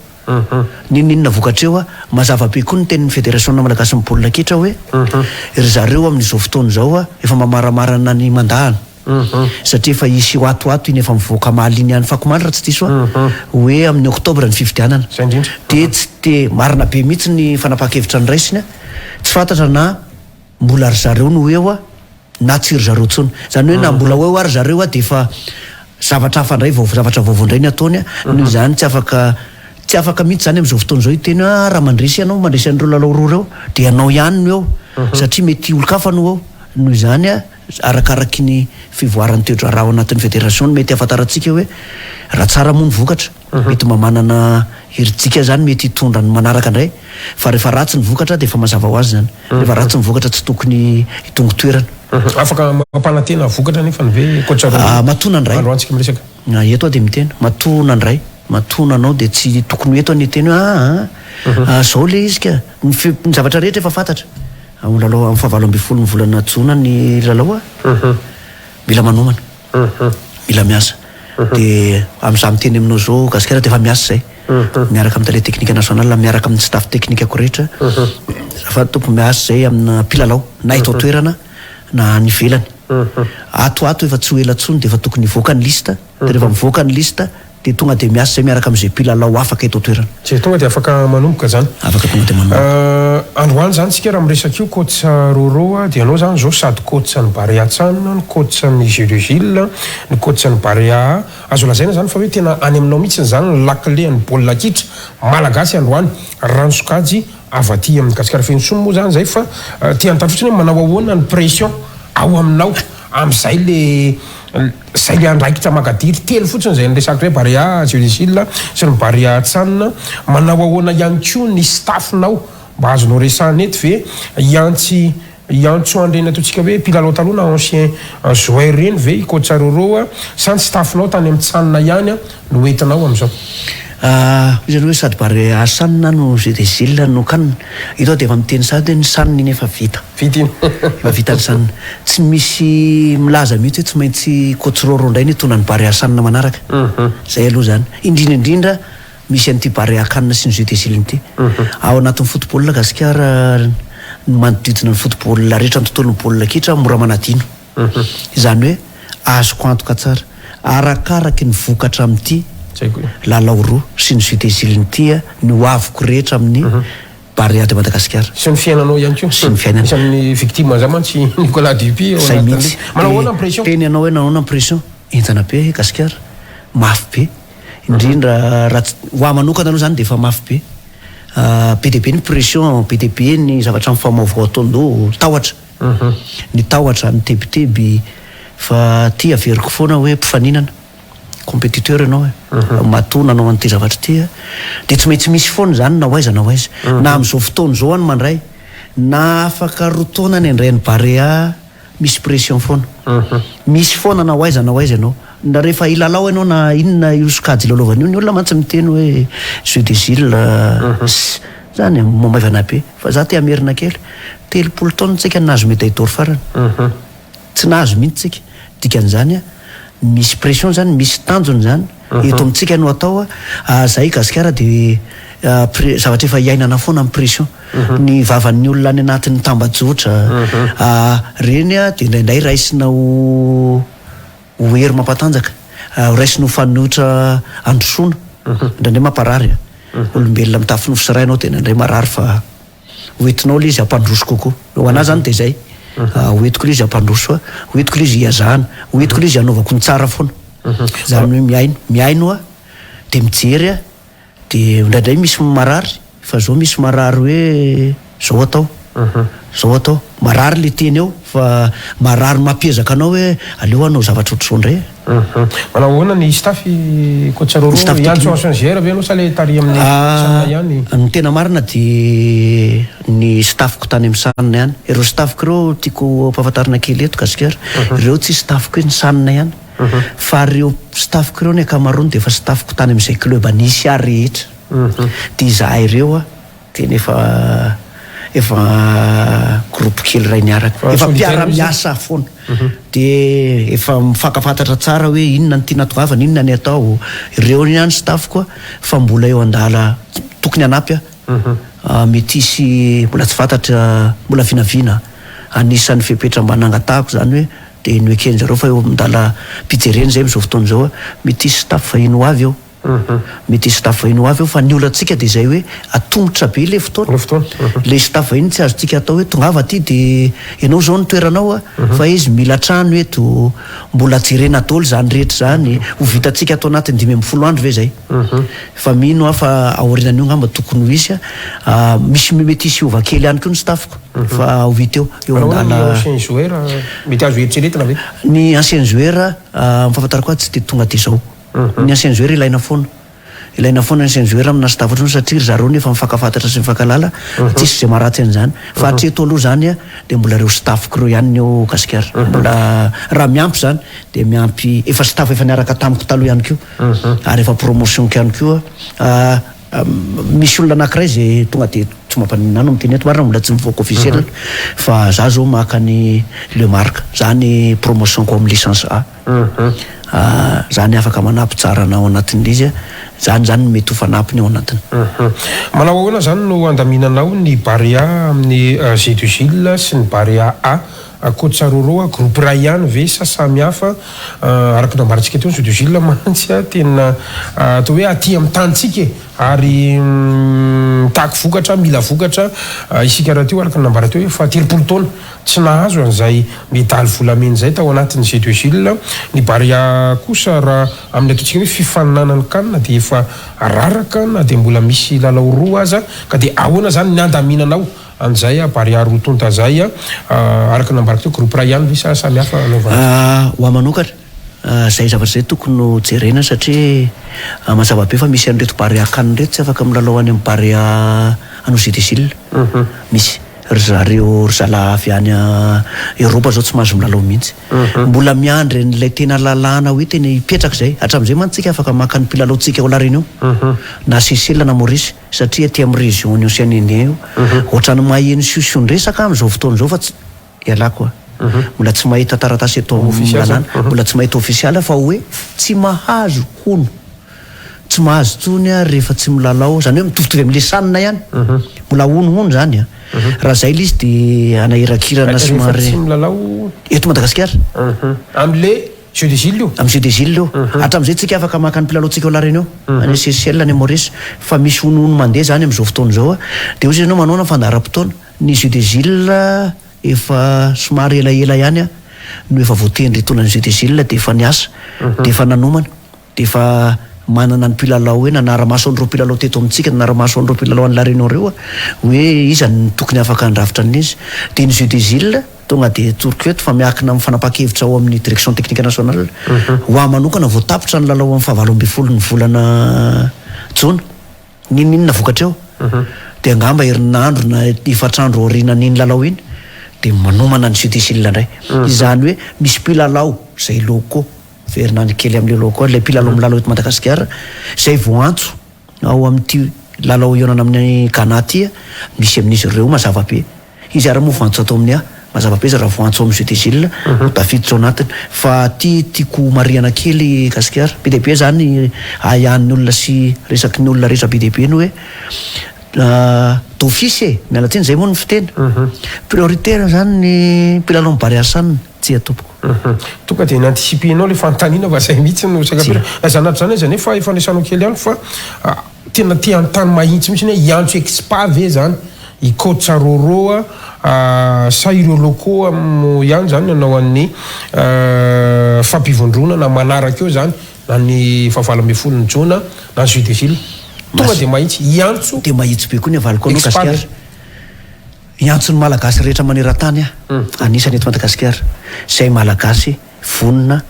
N'inon'inona vokatra eo, mazava be koa ny tenin'ny Federasiona malagasin'ny baolina kitra hoe ry zareo amin'izao fotoana izao efa mamaramarana ny mandahana satria efa hisy ho ato ho ato iny efa mivoaka omaly iny ihany fakomaly raha tsy diso aho hoe amin'ny oktobra ny fifidianana dia tsy dia marina be mihitsy ny fanapahan-kevitra noraisiny, tsy fantatra na mbola ry zareo no eo na tsy ry zareo intsony. Izany hoe na mbola ho eo ary zareo dia efa zavatra hafa indray vao zavatra vaovao indray ny ataony noho izany tsy afaka tsy afaka mihitsy izany amin'izao fotoana izao hiteny hoe ah raha mandresy ianao mandresy an'ireo lalao roa ireo dia ianao ihany no eo satria mety olon-kafa no eo. Noho izany arakaraky ny fivoaran'ny toe-draharaha ao anatin'ny federation no mety hahafantarantsika hoe raha tsara moa ny vokatra mety mba manana herijika izany mety hitondra ny manaraka indray fa rehefa ratsy ny vokatra dia efa mazava ho azy izany. Rehefa ratsy ny vokatra tsy tokony hitongo toerana. Afaka mampanantena vokatra anefa ny ve coach Romy? Matoa nandray. Androantsika miresaka. Eto aho dia miteny, matoa nandray, matoa nanao dia tsy tokony ho eto aho ny hiteny hoe aa zao le izy ka, ny zavatra rehetra efa fantatra. Ho lalao amin'ny fahavalo ambin'ny folon'ny volana jona ny lalao a. Mila manomana. Mila miasa. Dia amin'izaho miteny aminao izao Gasikara dia efa miasa izay. Miaraka amin'ny tale teknika national, miaraka amin'ny staff teknikako rehetra. Azafady tompoko, miasa izay amina mpilalao na eto an-toerana na any ivelany. Ato ho ato efa tsy ho ela intsony dia efa tokony hivoaka ny liste. Dia rehefa mivoaka ny liste dia tonga dia miasa izay miaraka amin'izay mpilalao afaka eto an-toerana. Izay tonga dia afaka manomboka izany. Afaka tonga dia manomboka. Androany izany tsika raha miresaka io coach Roro a, dia ianao izany izao sady coach ny Barea Chan, ny coach ny Jeux de Gilles, ny coach ny Barea A. Azo lazaina izany fa hoe tena any aminao mihitsy izany ny lakile an'ny baolina kitra malagasy androany raha ny sokajy avy aty amin'i Gasikara Fenosoa moa izany izay fa te hanontany fotsiny hoe manao ahoana ny pression ao aminao amin'izay le Zay le andraikitra makadiry telo fotsiny zay niresako hoe Barea Jeux des Îles sy ny Barea Chan. Manao ahoana ihany koa ny staff-nao? Mba azonao resahana eto ve? Hiantsy hiantso an'ireny ataontsika hoe mpilalao taloha na ancien joueur ireny ve i Coach Roro sa ny staff-nao tany amin'ny Chan ihany no hoentinao amin'izao? Hoy izy aloha hoe sady Barea Chan no Jeux des Îles no Can. Ito aho dia efa miteny sahady hoe ny Chan iny efa vita. Vita iny. Efa vita ny Chan. Tsy misy milaza mihitsy hoe tsy maintsy Coach Roro indray no hitondra ny Barea Chan manaraka. Izay aloha izany. Indrindra indrindra misy an'ity Barea Can sy ny Jeux des Îles ity. Ao anatin'ny football Gasikara, ny manodidina ny football rehetra, ny tontolon'ny baolina kitra mora manadino. Izany hoe azoko antoka tsara, arakaraky ny vokatra amin'ity lalao roa sy ny Jeux des Îles ity ny ho aviko rehetra amin'ny Barea de Madagasikara. Sy ny fiainanao ihany koa. Sy ny fiainana. Isan'ny victime an'izany mantsy i Nicolas Dupuis ao Izay anatin'ilay. mihitsy. Manao ahoana ny pression? Teny ianao hoe nahoana ny pression? Henjana be Gasikara. Mafy be. Indrindra raha tsy, ho ahy manokana aloha izany dia efa mafy be. Be dia be ny pression, be dia be ny zavatra mifamaovao ataon-doha, tahotra. Ny tahotra, ny tebiteby, fa ty averiko foana hoe mpifaninana, compétiteur ianao e, matoa nanao an'ity zavatra ity a, dia tsy maintsy misy foana izany na ho aiza na ho aiza, na amin'izao fotoana izao aho no mandray, na afaka roa taona ny handray an'i Barea, misy pression foana, misy foana na ho aiza na ho aiza ianao, na rehefa hilalao ianao na inona io sokajy ilalaovana io, ny olona mantsy miteny hoe jeu des îles, zany e, mamaivana be, fa za te hamerina kely, 30 taona tsika no nahazo médaille d'or farany, tsy nahazo mihitsy tsika, dikan'izany misy pression zany, misy tanjona zany, eto amintsika no atao, zahay gasikara de zavatra efa iainana foana ny pression, ny vavan'ny olona any anatin'ny tambajotra, reny de indraindray raisina ho ho hery mampatanjaka, raisina ho fanoitra handrosoana, indraindray mamparary, olombelona mitafy nofo sy ra ianao dia indraindray marary fa ho entinao ilay izy hampandroso kokoa. Ho anah zany dia izay, ho entiko ilay izy hampandroso ahy, ho entiko ilay izy hihazahana, ho entiko ilay izy hanaovako ny tsara foana. Izany hoe mihaino, mihaino aho dia mijery aho Dia indraindray misy marary, fa zao misy marary hoe zao atao, zao atao. Marary le teny eo fa marary mampiezaka anao hoe aleo hanao zavatra ohatr'izao indray e. Manao ahoana ny staff Coach Roro? Ny staff Hiantso technique. ancien joueur ve ianao sa le tary amin'ny Sanina ihany? Ny tena marina dia ny staff-ko tany amin'ny Sanina ihany. Ireo staff-ko ireo tiako ampahafantarina kely eto Gasikara, ireo tsy staff-ko hoe ny Sanina ihany. Fa reo staff-ko ireo ny ankamaroany dia efa staff-ko tany amin'izay club nisy ahy rehetra. Dia izahay ireo tena efa efa groupe kely iray niaraka. Efa mpiara-miasa foana. Dia efa mifankafantatra tsara hoe inona no tiana atongavana, inona ny atao. Ireo ihany staff-ko fa mbola eo an-dala tokony hanampy aho. Mety hisy mbola tsy fantatra, mbola vinavina. Anisan'ny fepetra mba nangatahako izany hoe Dia noeken-dry zareo fa eo an-dalam-pijerena izay amin'izao fotoana izao, mety hisy staff vahiny ho avy eo. Mety hisy staff vahiny ho avy eo fa ny olantsika dia izay hoe atomotra be ilay fotoana. Ilay staff vahiny tsy azontsika atao hoe tongava aty dia ianao izao ny toeranao a, fa izy mila trano eto, mbola jerena daholo izany rehetra izany, ho vitantsika ato anatin'ny 15 andro ve izay? Fa mino aho fa aorianan'io angamba tokony ho hisy a, misy mety hisy hiova kely ihany koa ny staff-ko fa ho hita eo. Eo Manao ahoana ny an-dala. ancien joueur mety azo eritreretina ve? Ny ancien joueur ny fahafantarako azy tsy dia tonga dia izao. Ny ancien joueur ilaina foana. Ilaina foana ny ancien joueur amina staff ohatr'izao satria ry zareo nefa mifankafantatra sy mifankahalala, tsisy izay maharatsy an'izany. Fa hatreto aloha izany dia mbola ireo staff-ko ireo ihany ny eo Gasikara. Mbola raha miampy izany dia miampy efa staff efa niaraka tamiko taloha ihany koa ary efa promotion-ko ihany koa. Misy olona anankiray izay tonga dia. tsy mampaninona ahy no miteny eto marina mbola tsy mivoaka officiel fa za zao maka ny Le Marc za ny promotion ko amin'ny licence A zany afaka manampy tsara anah ao anatin'ilay izy zany zany no mety ho fanampiny ao anatiny. Manao ahoana zany no andaminanao ny Barea amin'ny Jeux de Gilles sy ny Barea A Coach Roro a, groupe iray ihany ve sa samy hafa? Araka ny nambarantsika teo ny Jeux de Gilles mantsy tena atao hoe aty amin'ny tanintsika e! Ary mitaky vokatra, mila vokatra isika rahateo araka ny nambara teo efa 30 taona tsy nahazo an'izay medaly volamena izay tao anatin'ny Jeux de Gilles. Ny Barea kosa raha amin'ny ataontsika hoe fifaninanan'ny CAN dia efa raraka na dia mbola misy lalao roa aza ka dia ahoana izany ny handaminanao an'izay Barea roa tonta izay araka ny nambarako teo groupe iray ihany ve sa samy hafa anaovana azy? Ho ahy manokana, izay zavatra izay tokony ho jerena satria mazava be fa misy an'ireto Barea CAN ireto tsy afaka milalao any amin'ny Barea Anosier des Îles. Misy ry zareo ry zalahy avy any Eoropa izao tsy mahazo milalao mihitsy. Mbola miandry an'ilay tena lalàna hoe tena hipetraka izay. Hatramin'izay mantsy tsika afaka maka ny mpilalaontsika ao La Réunion na Seychelles na Maurice satria aty amin'ny région ny Océan Indien io. Ohatran'ny maheno siosion-dresaka amin'izao fotoana izao fa tsy ialako a. Mbola tsy mahita taratasy eto amin'ny lalàna, mbola tsy mahita ofisialy aho fa hoe tsy mahazo hono. Tsy mahazo intsony aho rehefa tsy milalao, izany hoe mitovitovy amin'ilay sanina ihany. Mbola honohono izany a. Raha izay ilay izy dia anahirakirana Rehefa somary. tsy milalao. Eto Madagasikara. Amin'ilay Jeux des Îles io. Amin'ny Jeux des Îles io. Hatramin'izay tsika afaka maka ny mpilalaontsika ao La Réunion, any Seychelles, any Maurice. Fa misy honohono mandeha izany amin'izao fotoana izao a. Dia hoy izy ianao manaona ny fandaharam-potoana. Ny Jeux des Îles efa somary elaela ihany aho no efa voatendry hitondra ny Jeux des Îles dia efa niasa, dia efa nanomana, dia efa manana ny mpilalao hoe nanara-maso an'ireo mpilalao teto amintsika, nanara-maso an'ireo mpilalao any La Réunion ireo aho hoe iza no tokony afaka handrafitra an'izy. Dia ny Jeux des Îles tonga dia atoroko eto fa miankina amin'ny fanapahan-kevitra ao amin'ny Direction Technique Nationale. Ho ahy manokana vao tapitra ny lalao amin'ny fahavalo ambin'ny folo ny volana jona. N'inon'inona vokatra eo dia angamba herinandro na efatr'andro aorianan'iny lalao iny dia manomana ny Jeux des Îles indray. Izany hoe misy mpilalao izay locaux, miverina any kely amin'ilay locaux, ilay mpilalao milalao eto Madagasikara izay voaantso ao amin'ity lalao hihaonana amin'i Ghana ity, misy amin'izy ireo mazava be. Izy ary moa voantso ato amin'ny A. Mazava be izy raha voantso ao amin'ny Jeux des Îles, ho tafiditra ao anatiny. Fa aty tiako ho marihana kely Gasikara, be dia be izany ahiahin'ny olona sy resaky ny olona rehetra be dia be ny hoe d'office e! Miala tsiny, izay moa ny fiteny. Prioritaire izany ny mpilalao ny Barea San, tsia tompoko. Tonga dia ni-anticiper-nao ilay fanontaniana fa izay mihitsy no saika apetraka. Na izany na tsy izany aza anefa efa nesanao kely ihany fa tena te hanontany mahitsy mihitsy hoe hiantso expa ve izany i coach Roro a sa ireo locaux ihany izany no hanao an'ny fampivondronana manaraka eo izany na ny fahavalo ambin'ny folo ny jona na ny jeux des îles. Tonga dia mahitsy hiantso Dia mahitsy be koa ny avaliko anao expa ve? Gasikara. Hiantso ny Malagasy rehetra maneran-tany aho, anisany eto Madagasikara, izay Malagasy vonona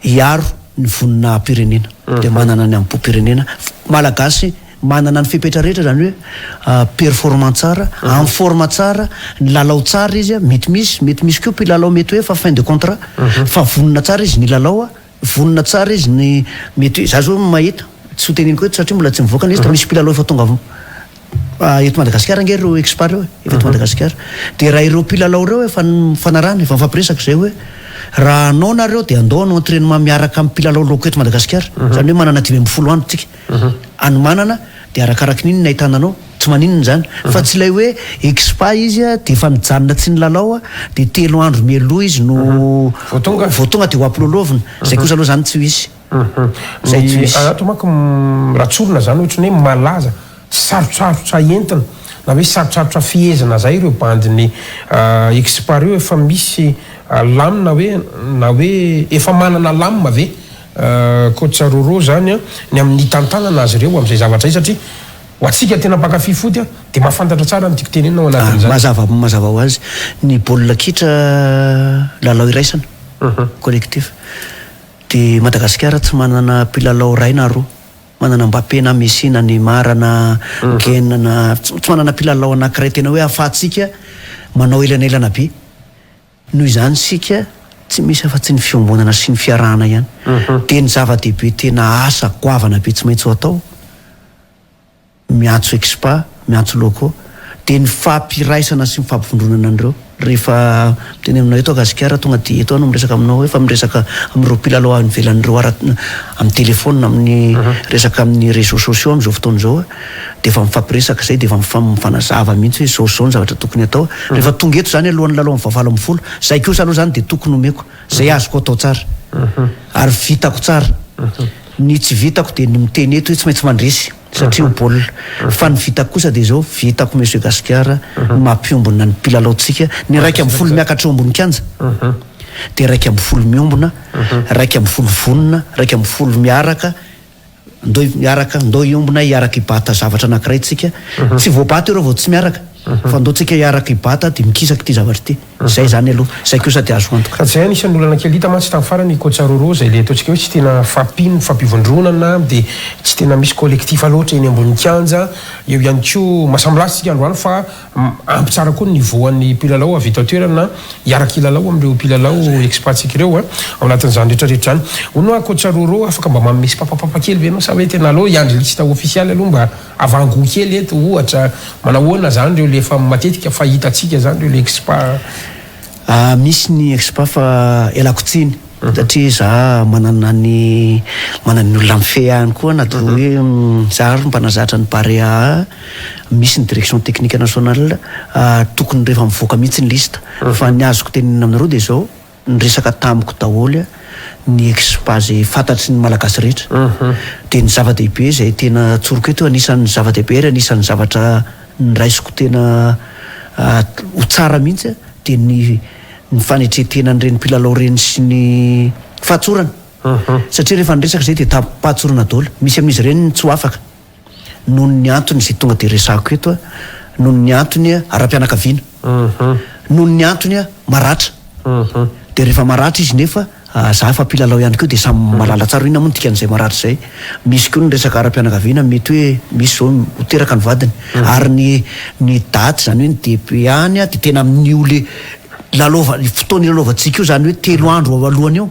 hiaro ny voninahim-pirenena, dia manana ny hambom-pirenena, Malagasy manana ny fepetra rehetra, izany hoe performant tsara, en forme tsara, nilalao tsara izy, mety misy, mety misy koa mpilalao mety hoe efa fin de contrat, fa vonona tsara izy nilalao, vonona tsara izy ny, mety hoe, za zao mahita, tsy ho teneniko eto satria mbola tsy mivoaka ny liste, misy mpilalao efa tonga Eto Madagasikara ange ireo expat ireo e, efa eto Madagasikara. Dia raha ireo mpilalao ireo efa nifanarahana, efa nifampiresaka izay hoe raha hanao nareo dia andao hanao entrainement miaraka amin'ny mpilalao locaux eto Madagasikara. Izany hoe manana 15 andro tsika hanomanana dia arakaraky ny iny ny ahitana anao, tsy maninona izany. Fa tsy ilay hoe expat izy dia efa nijanona tsy nilalao dia telo andro mialoha izy no Vao tonga. vao tonga dia ho ampilalaovina. Izay kosa aloha izany tsy ho hisy. Izay tsy misy. Ato manko raha tsorina zany ohatran'ny hoe malaza tsy sarotsarotra entina na hoe sarotsarotra fehezina zay ireo bandin'ny expa reo efa misy lamina hoe na hoe efa manana lamina ve coach Roro zany ny amin'ny hitantanana azy ireo amin'izay zavatra izay satria ho antsika tena mpankafy foot dia mahafantatra tsara ny tiako tenenina ao anatin'izany. Mazava mazava ho azy ny baolina kitra lalao iraisana collectif. Dia Madagasikara tsy manana mpilalao iray na roa. Manana Mbappé na Messi na Neymar na Kane na tsy manana mpilalao anankiray tena hoe ahafahantsika manao elanelana be. Noho izany isika tsy misy afa-tsy ny fiombonana sy ny fiarahana ihany. Dia ny zava-dehibe tena asa goavana be tsy maintsy ho atao, miantso expa, miantso locaux. Dia ny fampiraisana sy ny fampivondronana an'ireo. Rehefa miteny aminao eto aho Gasikara, tonga dia eto aho no miresaka aminao hoe efa miresaka amin'ireo mpilalao any ivelany ireo ara amin'ny telephone, amin'ny resaka amin'ny réseaux sociaux amin'izao fotoana izao aho, dia efa mifampiresaka izay, dia efa mifanazava mihitsy hoe izao sy izao ny zavatra tokony hatao. Rehefa tonga eto izany alohan'ny lalao amin'ny fahavalo ambin'ny folo, izay kosa aloha izany dia tokony omeko, izay azoko atao tsara ary vitako tsara. Ny tsy vitako dia ny miteny eto hoe tsy maintsy mandresy satria ho baolina. Fa ny vitako kosa dia izao, vitako Monsieur Gasikara ny mampiombona ny mpilalaontsika, ny 11 miakatra eo ambony kianja dia 11 miombona, 11 vonona, 11 miaraka, ndao hiaraka, ndao hiombona hiaraka hibata zavatra anankiray tsika. Tsy voabata ireo vao tsy miaraka fa ndao tsika hiaraka hibata dia mikisaka ity zavatra ity. Zay zany aloha, zay kosa dia azo antoka. Ka zay anisan'ny olana kely hita mantsy tamin'ny farany i Coach Roro zay le ataontsika hoe tsy tena fampino fampivondronana dia tsy tena misy collectif loatra eny ambony kianja, eo ihany koa mahasambilasy tsika androany fa ampy tsara koa ny niveau an'ny mpilalao avy eto an-toerana hiaraka hilalao amin'ireo mpilalao expat-tsika ireo ao anatin'izany rehetra rehetra izany. Hono hoa Coach Roro afaka mba manome sipapapapa kely ve ianao sa hoe tena aleo hiandry liste ofisialy aloha mba Avangoa kely eto ohatra, manahoana zany reo le efa matetika fahitantsika zany reo le expa? Ah misy ny expa fa ialako tsiny satria za manana ny manana ny olona mifehy ahy ihany koa na dia hoe za ary mpanazatra ny Barea misy ny direction technique nationale tokony rehefa mivoaka mihitsy ny liste fa ny azoko tenenina aminareo dia izao Niresaka tamiko daholo ny expa zay fantatry ny Malagasy rehetra. Dia ny zava-dehibe izay tena tsoriko eto, anisan'ny zava-dehibe ary anisan'ny zavatra niraisiko tena ho tsara mihitsy dia ny ny fanetren-tenan'ireny mpilalao ireny sy ny fahatsorana. Satria rehefa niresaka izay dia tamim-pahatsorana daholo. Misy amin'izy ireny ny tsy ho afaka. noho ny antony izay tonga dia resahako eto, noho ny antony ara-pianakaviana, noho ny antony maratra, dia rehefa maratra izy nefa za efa mpilalao ihany koa dia samy mahalala tsara hoe inona moa ny dikan'izay maratra izay, misy koa ny resaka ara-pianakaviana mety hoe misy izao ho teraka ny vadiny ary ny ny daty izany hoe ny DPA-ny dia tena amin'io le lalaova fotoana ilalaovantsika io izany hoe 3 andro ao alohany eo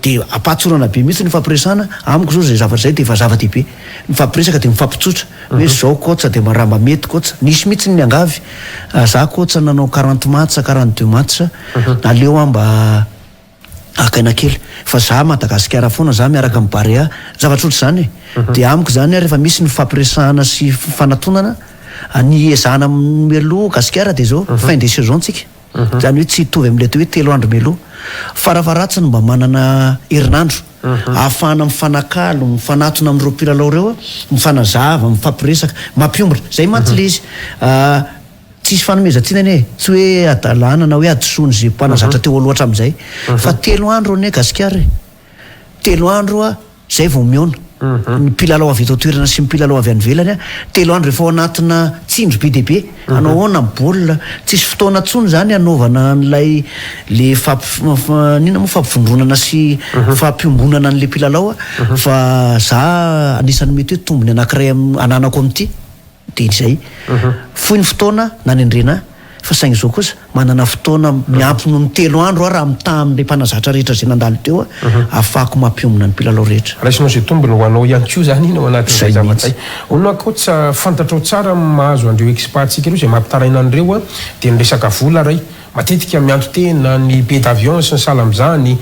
dia ampahatsorana be mihitsy ny fampiresahana, amiko izao izay zavatra izay dia efa zava-dehibe. Mifampiresaka dia mifampitsotra hoe zao coach dia raha mba mety coach. Nisy mihitsy ny niangavy, za coach nanao 40 match, 42 match, aleo aho mba haka aina kely fa za Madagasikara foana, za miaraka amin'ny Barea, zavatra ohatr'izany e. Dia amiko izany rehefa misy ny fifampiresahana sy fifanatonana, ny ezahana mialoha Gasikara dia zao, fin de saison tsika. Izany hoe tsy hitovy amin'ilay atao hoe 3 andro mialoha. Farafaharatsiny mba manana herinandro ahafahana mifanakalo, mifanatona amin'ireo mpilalao ireo, mifanazava, mifampiresaka, mampiombona. Izay mantsy ilay izy. Tsisy fanomezan-tsiny anie e. Tsy hoe hadalana na hoe hadisoan'izay mpanazatra teo aloha hatramin'izay. Fa 3 andro anie Gasikara e. 3 andro Zay vao mihaona. Ny mpilalao avy eto an-toerana sy ny mpilalao avy any ivelany, 3 andro efa ao anatina tsindry be dia be. Hanao ahoana ny baolina? Tsisy fotoana intsony izany hanaovana an'ilay le fampi- inona moa fampivondronana sy fampiombonana an'ilay mpilalao fa za anisan'ny mety hoe tombony anankiray ananako amin'ity. Dia izay. Fohy ny fotoana nanendrena ahy, fa saingy izao kosa, manana fotoana miampy noho ny 3 andro aho raha mitaha amin'ilay mpanazatra rehetra izay nandalo teo aho, ahafahako mampiombona ny mpilalao rehetra. Raisinao izay tombony ho anao ihany koa izany iny ao anatin'izay Izay zavatra mihitsy. izay. Hono aho coach, fantatrao tsara ny mahazo an'ireo expat-tsika ireo, izay mampitaraina an'ireo dia ny resaka vola ray. Matetika mianto-tena ny billet d'avion sy ny sahala amin'izany,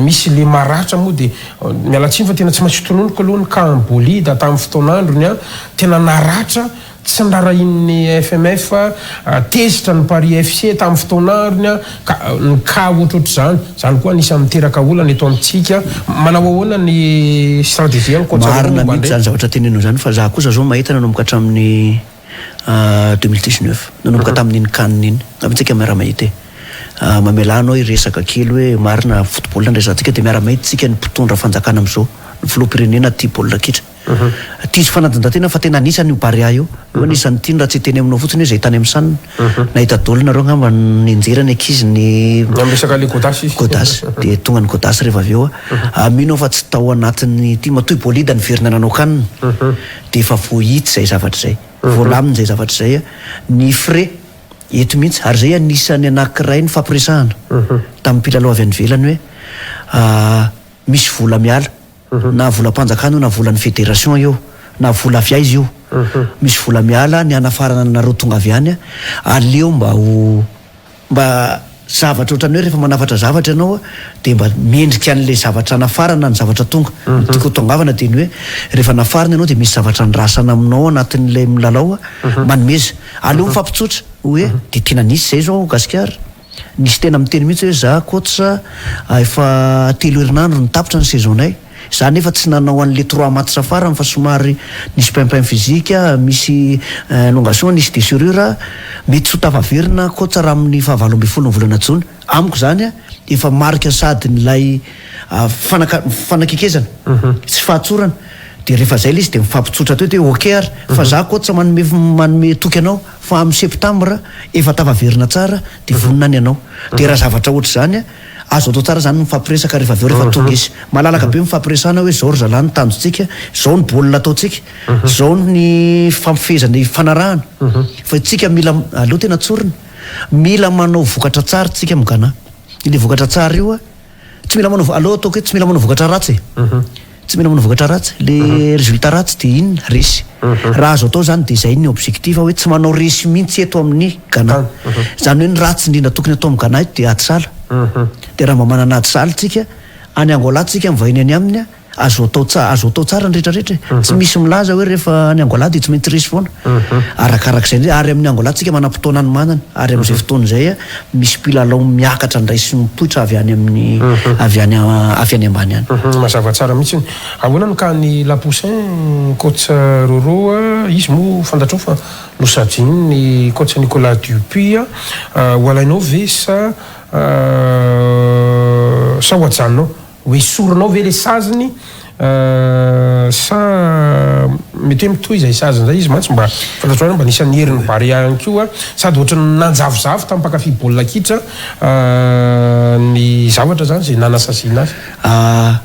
misy le maratra moa dia miala tsiny fa tena tsy maintsy tononiko aloha ny cas an'i Bolida tamin'ny fotoan'androny an, tena naratra tsy norarahian'ny FMF, tezitra ny Paris FC tamin'ny fotoan'androny an, ka ny cas ohatrohatr'izany, izany koa anisan'ny miteraka olana eto amintsika, manao ahoana ny stratégie an'i coach Marina momba mihitsy an'ireny? izany zavatra teneninao izany fa za kosa zao mahita nanomboka hatramin'ny 2019, nanomboka tamin'iny can iny, angamba tsika miara-mahita e. Mamelà anao hiresaka kely hoe marina football ny resahantsika dia miara-mahita tsika ny mpitondra fanjakana amin'izao, ny filoham-pirenena tia baolina kitra. Tia sy fanatanjahantena fa tena anisany io Barea io. Io anisan'ny tiany raha tsy hiteny aminao fotsiny hoe izay tany amin'ny san. Nahita daholo nareo angamba nianjera ny ankizy ny Ny amin'ny resaka le Godas izy. Godas dia tonga ny Godas rehefa avy eo. Mino aho fa tsy tao anatin'ny ity matoa i Bolida niverina nanao can. Dia efa voahitsy izay zavatra izay, voalamina izay zavatra izay, ny frais eto mihitsy, ary izay anisan'ny anankiray nifampiresahana tamin'ny mpilalao avy any ivelany hoe misy vola miala, na volam-panjakana io na volan'ny fédération io, na vola avy aiza io. Misy vola miala, ny hanafarana anareo tonga avy any, aleo mba ho mba zavatra ohatran'ny hoe rehefa manafatra zavatra ianao dia mba mendrika an'ilay zavatra anafarana ny zavatra tonga. Ny tiako hatongavana dia ny hoe rehefa nafarina ianao dia misy zavatra andrasana aminao anatin'ilay milalao, manomeza. Aleo mifampitsotra hoe dia tena nisy izay izao ao Gasikara. Nisy tena miteny mihitsy hoe za coach efa telo herinandro no tapitra ny saison-nay, za nefa tsy nanao an'le trois matchs farany fa somary nisy paimpain physique, misy elongation, nisy déchirure, mety tsy ho tafaverina coach raha amin'ny faha 18 ny volana jona. Amiko zany efa marika sady n'ilay fanaka fanakekezana sy fahatsorana de rehefa zay le izy de mifampitsotra teo de ok ary fa za coach manome manome toky anao Fa amin'ny septembre efa tafaverina tsara dia vonona ny anao. Dia raha zavatra ohatr'izany, azo atao tsara izany ny mifampiresaka rehefa avy eo rehefa tonga izy. Malalaka be mifampiresahana hoe izao ry zalahy ny tanjontsika, izao ny baolina ataontsika, izao ny fampifehezana ifanarahana. Fa isika mila, aleo tena tsorina, mila manao vokatra tsara isika amin'i Ghana. Ilay vokatra tsara io, Tsy mila manao, aleo ataoko hoe tsy mila manao vokatra ratsy e. Tsy mila manao vokatra ratsy. Le résultat ratsy dia inona? Resy. Raha azo atao izany dia izay ny objectif hoe tsy manao resy mihitsy eto amin'ny Ghana. Izany hoe ny ratsy indrindra tokony atao amin'ny Ghana eto dia ady sahala. Dia raha mba manana ady sahala tsika, any Angola tsika mivahiny any aminy, Azo atao tsara, azo atao tsara ny rehetra rehetra e. Tsy misy milaza hoe rehefa any Angola dia tsy maintsy resy foana. Arakarak'izay indray, ary amin'ny Angola tsika manam-potoana hanomanana, ary amin'izay fotoana izay misy mpilalao miakatra indray sy mipoitra avy any amin'ny avy any avy any ambany any. Mazava tsara mihitsy. Ahoana ny cas ny Lapoussin, coach Roro a, izy moa fantatrao fa nosajian'ny coach Nicolas Dupuis a, ho alainao ve sa sa ho ajanonao? Ho esorinao ve le saziny sa mety hoe mitohy izay saziny izay izy mantsy mba fantatrao ihany mba anisan'ny herin'ny Barea ihany koa sady ohatran'ny nanjavozavo tamin'ny mpankafy baolina kitra ny zavatra izany izay nanasaziana azy.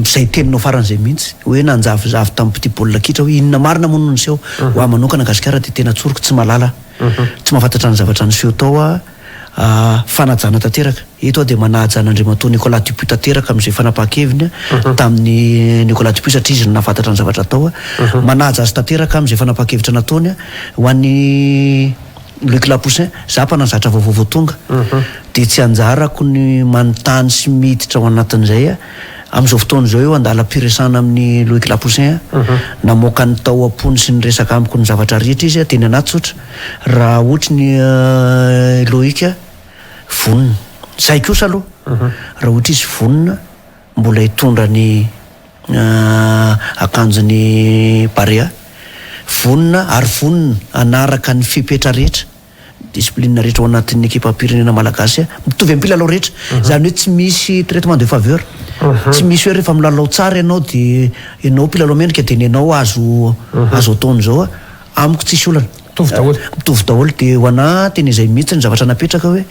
Izay teninao farany izay mihitsy hoe nanjavozavo tamin'ny mpitia baolina kitra hoe inona marina moa no niseho. Ho ahy manokana Gasikara dia tena tsoriko tsy mahalala aho. Tsy mahafantatra ny zavatra niseho tao aho. Fanajana tanteraka. Eto aho dia manaja an'Andriamatoa Nicolas Dupuis tanteraka amin'izay fanapahan-keviny tamin'i Nicolas Dupuis satria izy no nahafantatra ny zavatra atao. Manaja azy tanteraka amin'izay fanapahan-kevitra nataony. Ho an'i Luc Lapoussin, za mpanazatra vaovao vao tonga dia tsy anjarako ny manontany sy miditra ao anatin'izay. Amin'izao fotoana izao eo andalam-piresahana amin'i Loïc Lapoussin aho. Namoaka ny tao am-pony sy niresaka amiko ny zavatra rehetra izy teny anaty tsotra. Raha ohatry ny Loïc vonona. Zay kosa aloha. Raha ohatra izy vonona mbola hitondra ny akanjon'ny Barea. Vonona ary vonona hanaraka ny fepetra rehetra. Discipline rehetra ao anatin'ny ekipam-pirenena malagasy mitovy amin'ny mpilalao rehetra. Izany hoe tsy misy traitement de faveur. Tsy misy hoe rehefa milalao tsara ianao dia ianao mpilalao mendrika dia ny anao azo azo atao an'izao. Amiko tsisy olana. Mitovy daholo. Mitovy daholo. Dia ho anà tena izay mihitsy ny zavatra napetraka hoe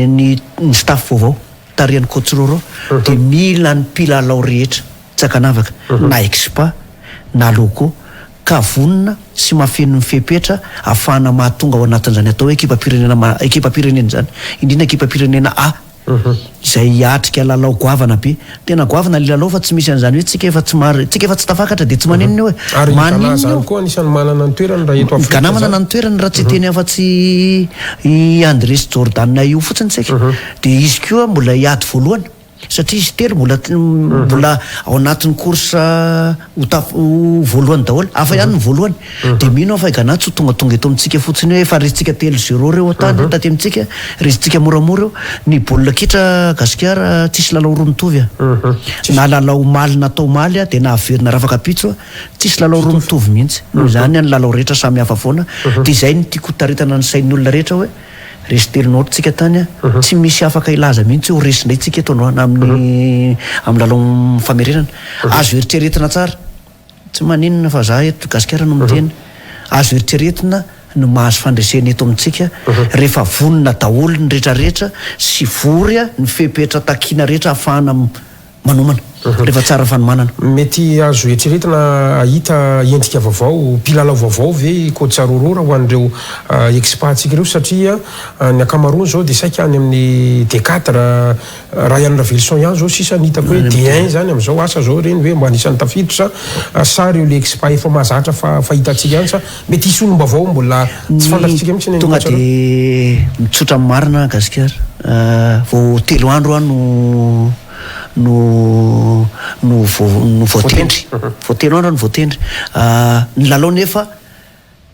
ny ny staff vaovao tarihan'i coach Roro dia mila ny mpilalao rehetra tsy ankanavaka na expa na locaux ka vonona sy mahafeno ny fepetra ahafahana mahatonga ao anatin'izany atao hoe ekipam-pirenena ekipam-pirenena izany, indrindra ekipam-pirenena A izay hiatrika lalao goavana be. Tena goavana ilay lalao fa tsy misy an'izany hoe tsika efa tsy mahare, tsika efa tsy tafakatra dia tsy maninona io e. Ary i Ghana Maninona izany io? koa anisan'ny manana ny toerany raha eto Ny Afrika Ghana manana izany. ny toerany raha tsy hiteny afa-tsy i André sy Jordan io fotsiny tsika. Dia izy koa mbola hiady voalohany. Satria izy telo mbola mbola ao anatin'ny course ho taf ho voalohany daholo. Hafa ihany ny voalohany. Dia mino aho fa i Ghana tsy ho tongatonga eto amintsika fotsiny hoe efa resintsika telo zéro ireo tany taty amintsika, resintsika moramora eo. Ny baolina kitra Gasikara tsisy lalao roa mitovy a. Na lalao omaly natao omaly dia nahaverina rafakapitso a, tsisy lalao roa mitovy mihitsy. Noho izany ny lalao rehetra samy hafa foana. Dia izay no tiako hotaritana ny sain'ny olona rehetra hoe. Resy telo noho tsika tany a! Tsy misy afaka hilaza mihitsy hoe ho resy indray tsika eto androany amin'ny amin'ny lalao famerenana. Azo eritreretina tsara, tsy maninona fa za eto Gasikara no miteny, azo eritreretina ny mahazo fandresena eto amintsika rehefa vonona daholo ny rehetra rehetra sy vory ny fepetra takiana rehetra ahafahana manomana. Rehefa tsara fanomanana. Mety azo eritreretina hahita endrika vaovao, mpilalao vaovao ve i Coach Roro raha ho an'ireo expat-tsika ireo satria ny ankamaroany izao dia saika any amin'ny D4, Rayan Raveloson ihany izao sisa no hitako hoe D1 izany amin'izao, asa izao ireny ve mba anisan'ny tafiditra sa ireo le expat efa mahazatra fahitantsika ihany sa mety hisy olom-baovao mbola tsy fantatritsika mihitsy ny an'i Tonga Coach Roro? dia mitsotra ny marina Gasikara, vao telo andro aho no no no vo no voatendry vao telo andro aho no voatendry ny lalao nefa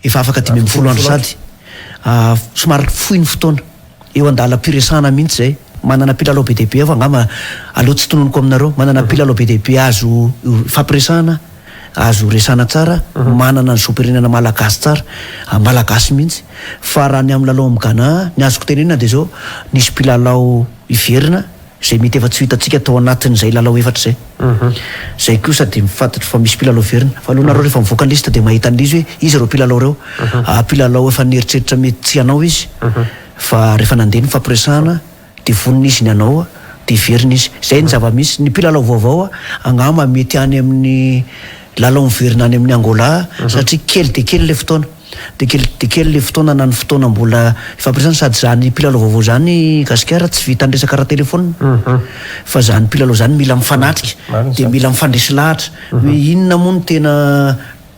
efa afaka 15 andro sady somary fohy ny fotoana eo andalam-piresahana mihitsy zay manana mpilalao be dia be aho fa angamba aleo tsy tononiko aminareo manana mpilalao be dia be azo ifampiresahana azo resahana tsara manana ny zom-pirenena malagasy tsara malagasy mihitsy fa raha ny amin'ny lalao amin'i Ghana ny azoko tenenina dia zao nisy mpilalao hiverina Izay mety efa tsy ho hitantsika tao anatin'izay lalao efatra izay. Izay kosa dia fantatro fa misy mpilalao velona. Fa aleo nareo rehefa mivoaka ny liste dia mahita an'ilay izy hoe iza ireo mpilalao ireo. Mpilalao efa nieritreritra mety tsy hanao izy fa rehefa nandeha ny fampiresahana dia vonona izy ny hanao dia hiverina izy. Izay ny zava-misy. Ny mpilalao vaovao angamba mety any amin'ny lalao miverina any amin'ny Angola satria kely dia kely ilay fotoana. Dia kely dia kely ilay fotoana na ny fotoana mbola ifampiresahana sady izany mpilalao vaovao izany Gasikara tsy vitan'ny resaka ara-telefaonina fa izany mpilalao izany mila mifanatrika dia mila mifandresy lahatra hoe inona moa no tena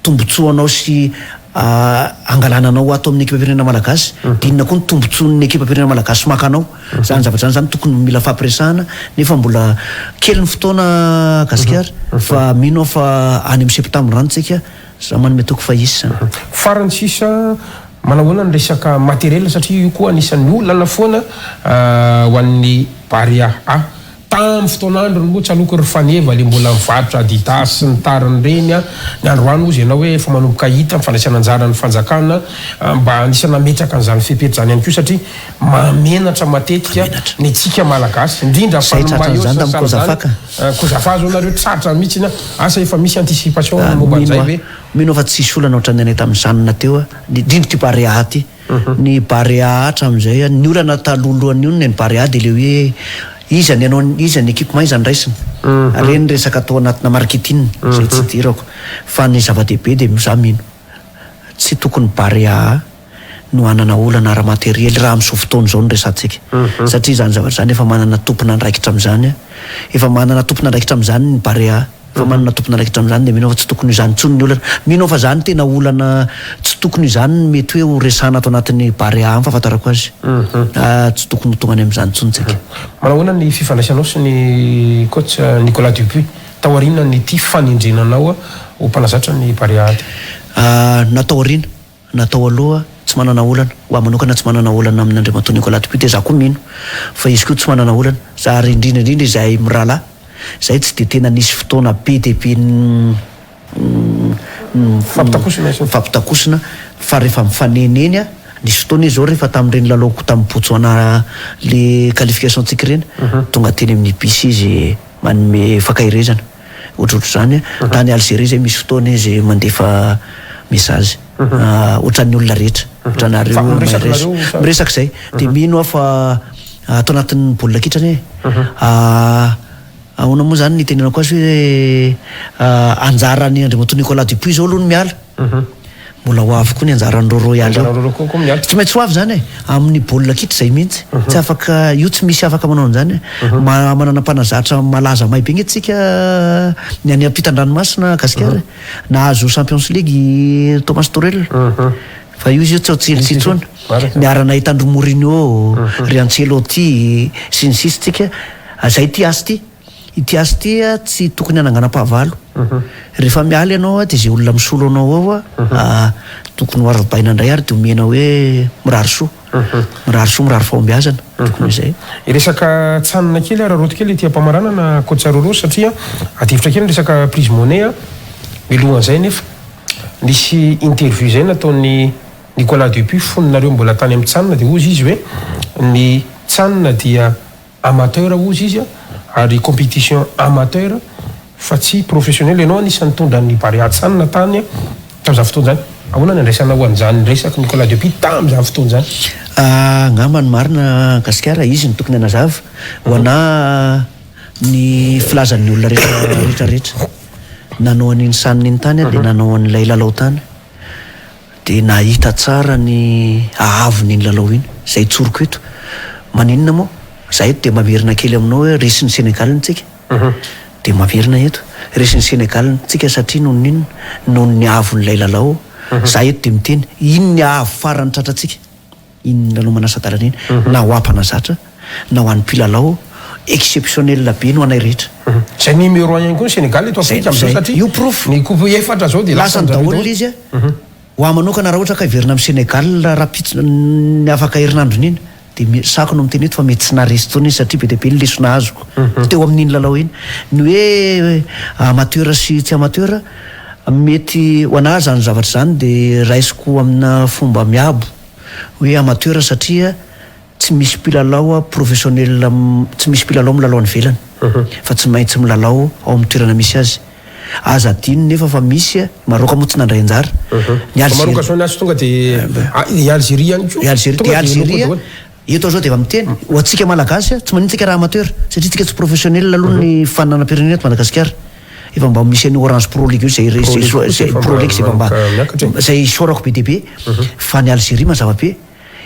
tombotsoanao sy angalana anao ato amin'ny ekipam-pirenena malagasy dia inona koa ny tombotsoan'ny ekipam-pirenena malagasy maka anao izany zavatra izany izany tokony mila fampiresahana nefa mbola kely ny fotoana Gasikara fa mino aho fa any amin'ny septambra any tsika Za manome toky fa hisy zany. Farany sisa, manao ahoana ny resaka matériel satria io koa anisan'ny olana foana ho an'ny Barea A. Tamin'ny fotoan'androny moa tsaroako ry Faneva le mbola nivarotra Adidas sy ny tariny ireny a, ny androany hozy ianao hoe efa manomboka hita ny fandraisana anjaran'ny fanjakana mba anisan'ny nametraka an'izany fepetra izany ihany koa satria mahamenatra matetika ny antsika Malagasy indrindra fa Zay ny tratran'izany maillot sy ny tamin'ny sarin'izany. Kozafaka. Kozafa zao nareo tratra mihitsy na asa efa misy anticipation momba Mino an'izay aho ve? mino aho fa tsy hisy olana ohatran'ny anay tamin'ny zanona teo a, indrindra ity Barea ity. Ny Barea hatramin'izay a, ny olana talohalohan'ny io ny Barea dia ilay hoe iza ny hanao iza ny équipement iza ny raisina. Ireny resaka atao anatina marketing izay tsy idirako. Fa ny zava-dehibe dia za mino tsy tokony Barea no hanana olana ara-materiely raha amin'izao fotoana izao no resahantsika. Satria izany zavatra izany efa manana tompon'andraikitra amin'izany, efa manana tompon'andraikitra amin'izany ny Barea, efa manana tompon'andraikitra amin'izany dia mino aho fa tsy tokony ho izany intsony ny olana. Mino aho fa izany tena olana tsy tokony ho izany no mety hoe ho resahana ato anatin'ny Barea ny fahafantarako azy. Tsy tokony ho tonga any amin'izany intsony tsika. Manao ahoana ny fifandraisanao sy ny coach Nicolas Dupuis taorianan'ity fanendrena anao ho mpanazatra ny Barea ity? Na taoriana Na tao aloha, tsy manana olana. Ho ahy manokana tsy manana olana amin'i Andriamatoa Nicolas Dupuis dia za koa mino fa izy koa tsy manana olana. Za ary indrindra indrindra izahay mirahalahy izay tsy dia tena nisy fotoana be dia be nifampitankosina fa rehefa mifanena eny a, nisy fotoana izy zao rehefa tamin'ireny lalaoko tamin'i Botswana le qualification tsika ireny, tonga teny amin'ny Ibis izy manome fankaherezana. Ohatrohatr'izany a. Tany Algérie zay misy fotoana izy mandefa message. Ohatran'ny olona rehetra. Ohatranareo Fa miresaka maires. nareo sa? Miresaka izay. Dia mino aho fa ato anatin'ny baolina kitra anie e. Ahoana moa izany ny itenenako azy hoe anjaran'i Andriamatoa Nicolas Dupuis izao aloha ny miala. Mbola ho avy koa ny anjaran'i Roro hiala eo. Anjaran'i Roro koa miala. Tsy maintsy ho avy izany e! Amin'ny baolina kitra izay mihitsy. Tsy afaka, io tsy misy afaka manao an'izany e. Manana mpanazatra malaza mahay be nge tsika ny any ampitan-dranomasina Gasikara e. Nahazo Champions League i Thomas Tuchel. Fa io izy io tsy ao Chelsea intsony. Niara-nahita an-dry Mourinho, ry Ancelotti, sy ny sisa tsika. Izay ity asa ity. Ity asa ity tsy tokony hananganam-pahavalo. Rehefa miala ianao dia izay olona misolo anao ao tokony ho arahabaina indray ary dia omena hoe mirary soa. Mirary soa, mirary fahombiazana. Tokony ho izay. Resaka tsanina kely araraoty kely ety am-pamaranana Coach Roro satria adihevitra kely ny resaka prise monnaie. Mialohan'izay anefa, nisy interview izay nataon'i Nicolas Dupuis fony nareo mbola tany amin'ny tsanina dia hozy izy hoe ny tsanina dia Amateur ozy izy ary competition amateur fa tsy professionnel, ianao anisan'ny nitondra ny Barea Tsanina tany tamin'izany fotoana izany, ahoana ny andraisanao an'izany resak'i Nicolas Dupuis tamin'izany fotoana izany? Angamba ny marina Gasikara, izy no tokony hanazava, ho anà. Ny filazan'ny olona rehetra rehetra rehetra nanao an'iny saniny iny tany dia nanao an'ilay lalao tany dia nahita tsara ny haavon'iny lalao iny. Izay tsoriko eto. Maninona moa? Za eto dia mamerina kely aminao hoe resin'i Sénégal ny tsika. Dia mamerina eto. Resin'i Sénégal ny tsika satria noho ny inona? Noho ny haavon'ilay lalao. Za eto dia miteny, iny ny haavo farany tratrantsika. Iny lalao manasa-dalana iny, na ho ahy mpanazatra, na ho an'ny mpilalao, exceptionnel be no anay rehetra. Izay numéro un ihany koa ny Sénégal eto Afrika amin'izao satria Io porofo. ny coupe efatra izao dia Lasany lasan-dry zareo daholo daholo. ilay izy a. Ho ahy manokana raha ohatra ka hiverina amin'i Sénégal rahampitso ny afaka herinandrony iny dia me- sahako no miteny eto fa mety tsy naharesy intsony izy satria be dia be ny lesona azoko teo amin'iny lalao iny. Ny hoe amateur sy tsy amateur, mety ho an'ahy izany zavatra izany dia raisiko amina fomba miabo. hoe amateur satria tsy misy mpilalao professionnel tsy misy mpilalao milalao any ivelany fa tsy maintsy milalao ao amin'ny toerana misy azy. Aza adino nefa fa misy Maroc moa tsy nandray anjara. Ny Algérie Maroc zao ny azy tonga dia i Algérie ihany koa. I Algérie dia Algérie eto aho zao dia efa miteny ho antsika Malagasy tsy maninona tsika raha amateur satria tsika tsy professionnel aloha ny fananam-pirenena eto Madagasikara. Efa mba misy an'io Orange Pro League io izay Pro League kosa izay efa Pro mba League izay efa mba manomboka miakatra e. izay isaorako be dia be fa ny Algérie mazava be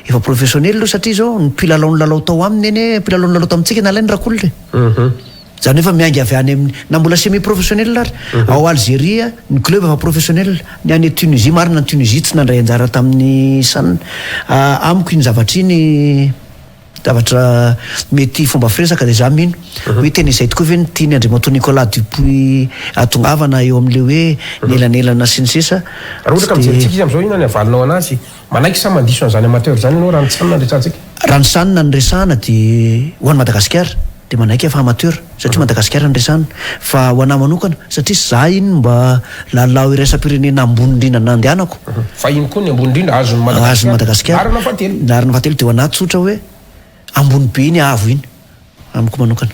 efa professionnel io satria izao ny mpilalao nilalao tao aminy anie mpilalao nilalao tamintsika nalainy Rakoly e. Izany hoe efa miainga avy any amin'ny na mbola semi professionnel ary ao Algérie ny club efa professionnel ny any Tunisie marina ny Tunisie tsy nandray anjara tamin'ny CHAN amiko iny zavatra iny Zavatra mety fomba firesaka dia za mino hoe tena izay tokoa ve no tian'i Andriamatoa Nicolas Dupuis hahatongavana eo amin'ilay hoe ny elanelana sy ny sisa Raha ohatra ka Tsy mijery dia antsika izy amin'izao inona ny havalinao anazy? Manaiky sa mandiso an'izany amateur izany ianao raha ny CHAN no resahantsika? Raha ny CHAN no resahana dia ho an'i Madagasikara dia manaiky aho fa amateur satria Madagasikara no resahana fa ho an'ahy manokana satria za iny mba lalao iraisam-pirenena ambony indrindra nandehanako. Fa iny koa ny ambony indrindra azon'i Madagasikara. Azon'i Madagasikara. Laharana fahatelo. Laharana fahatelo dia ho an'ahy tsotra hoe ambony be iny avo iny amiko manokana.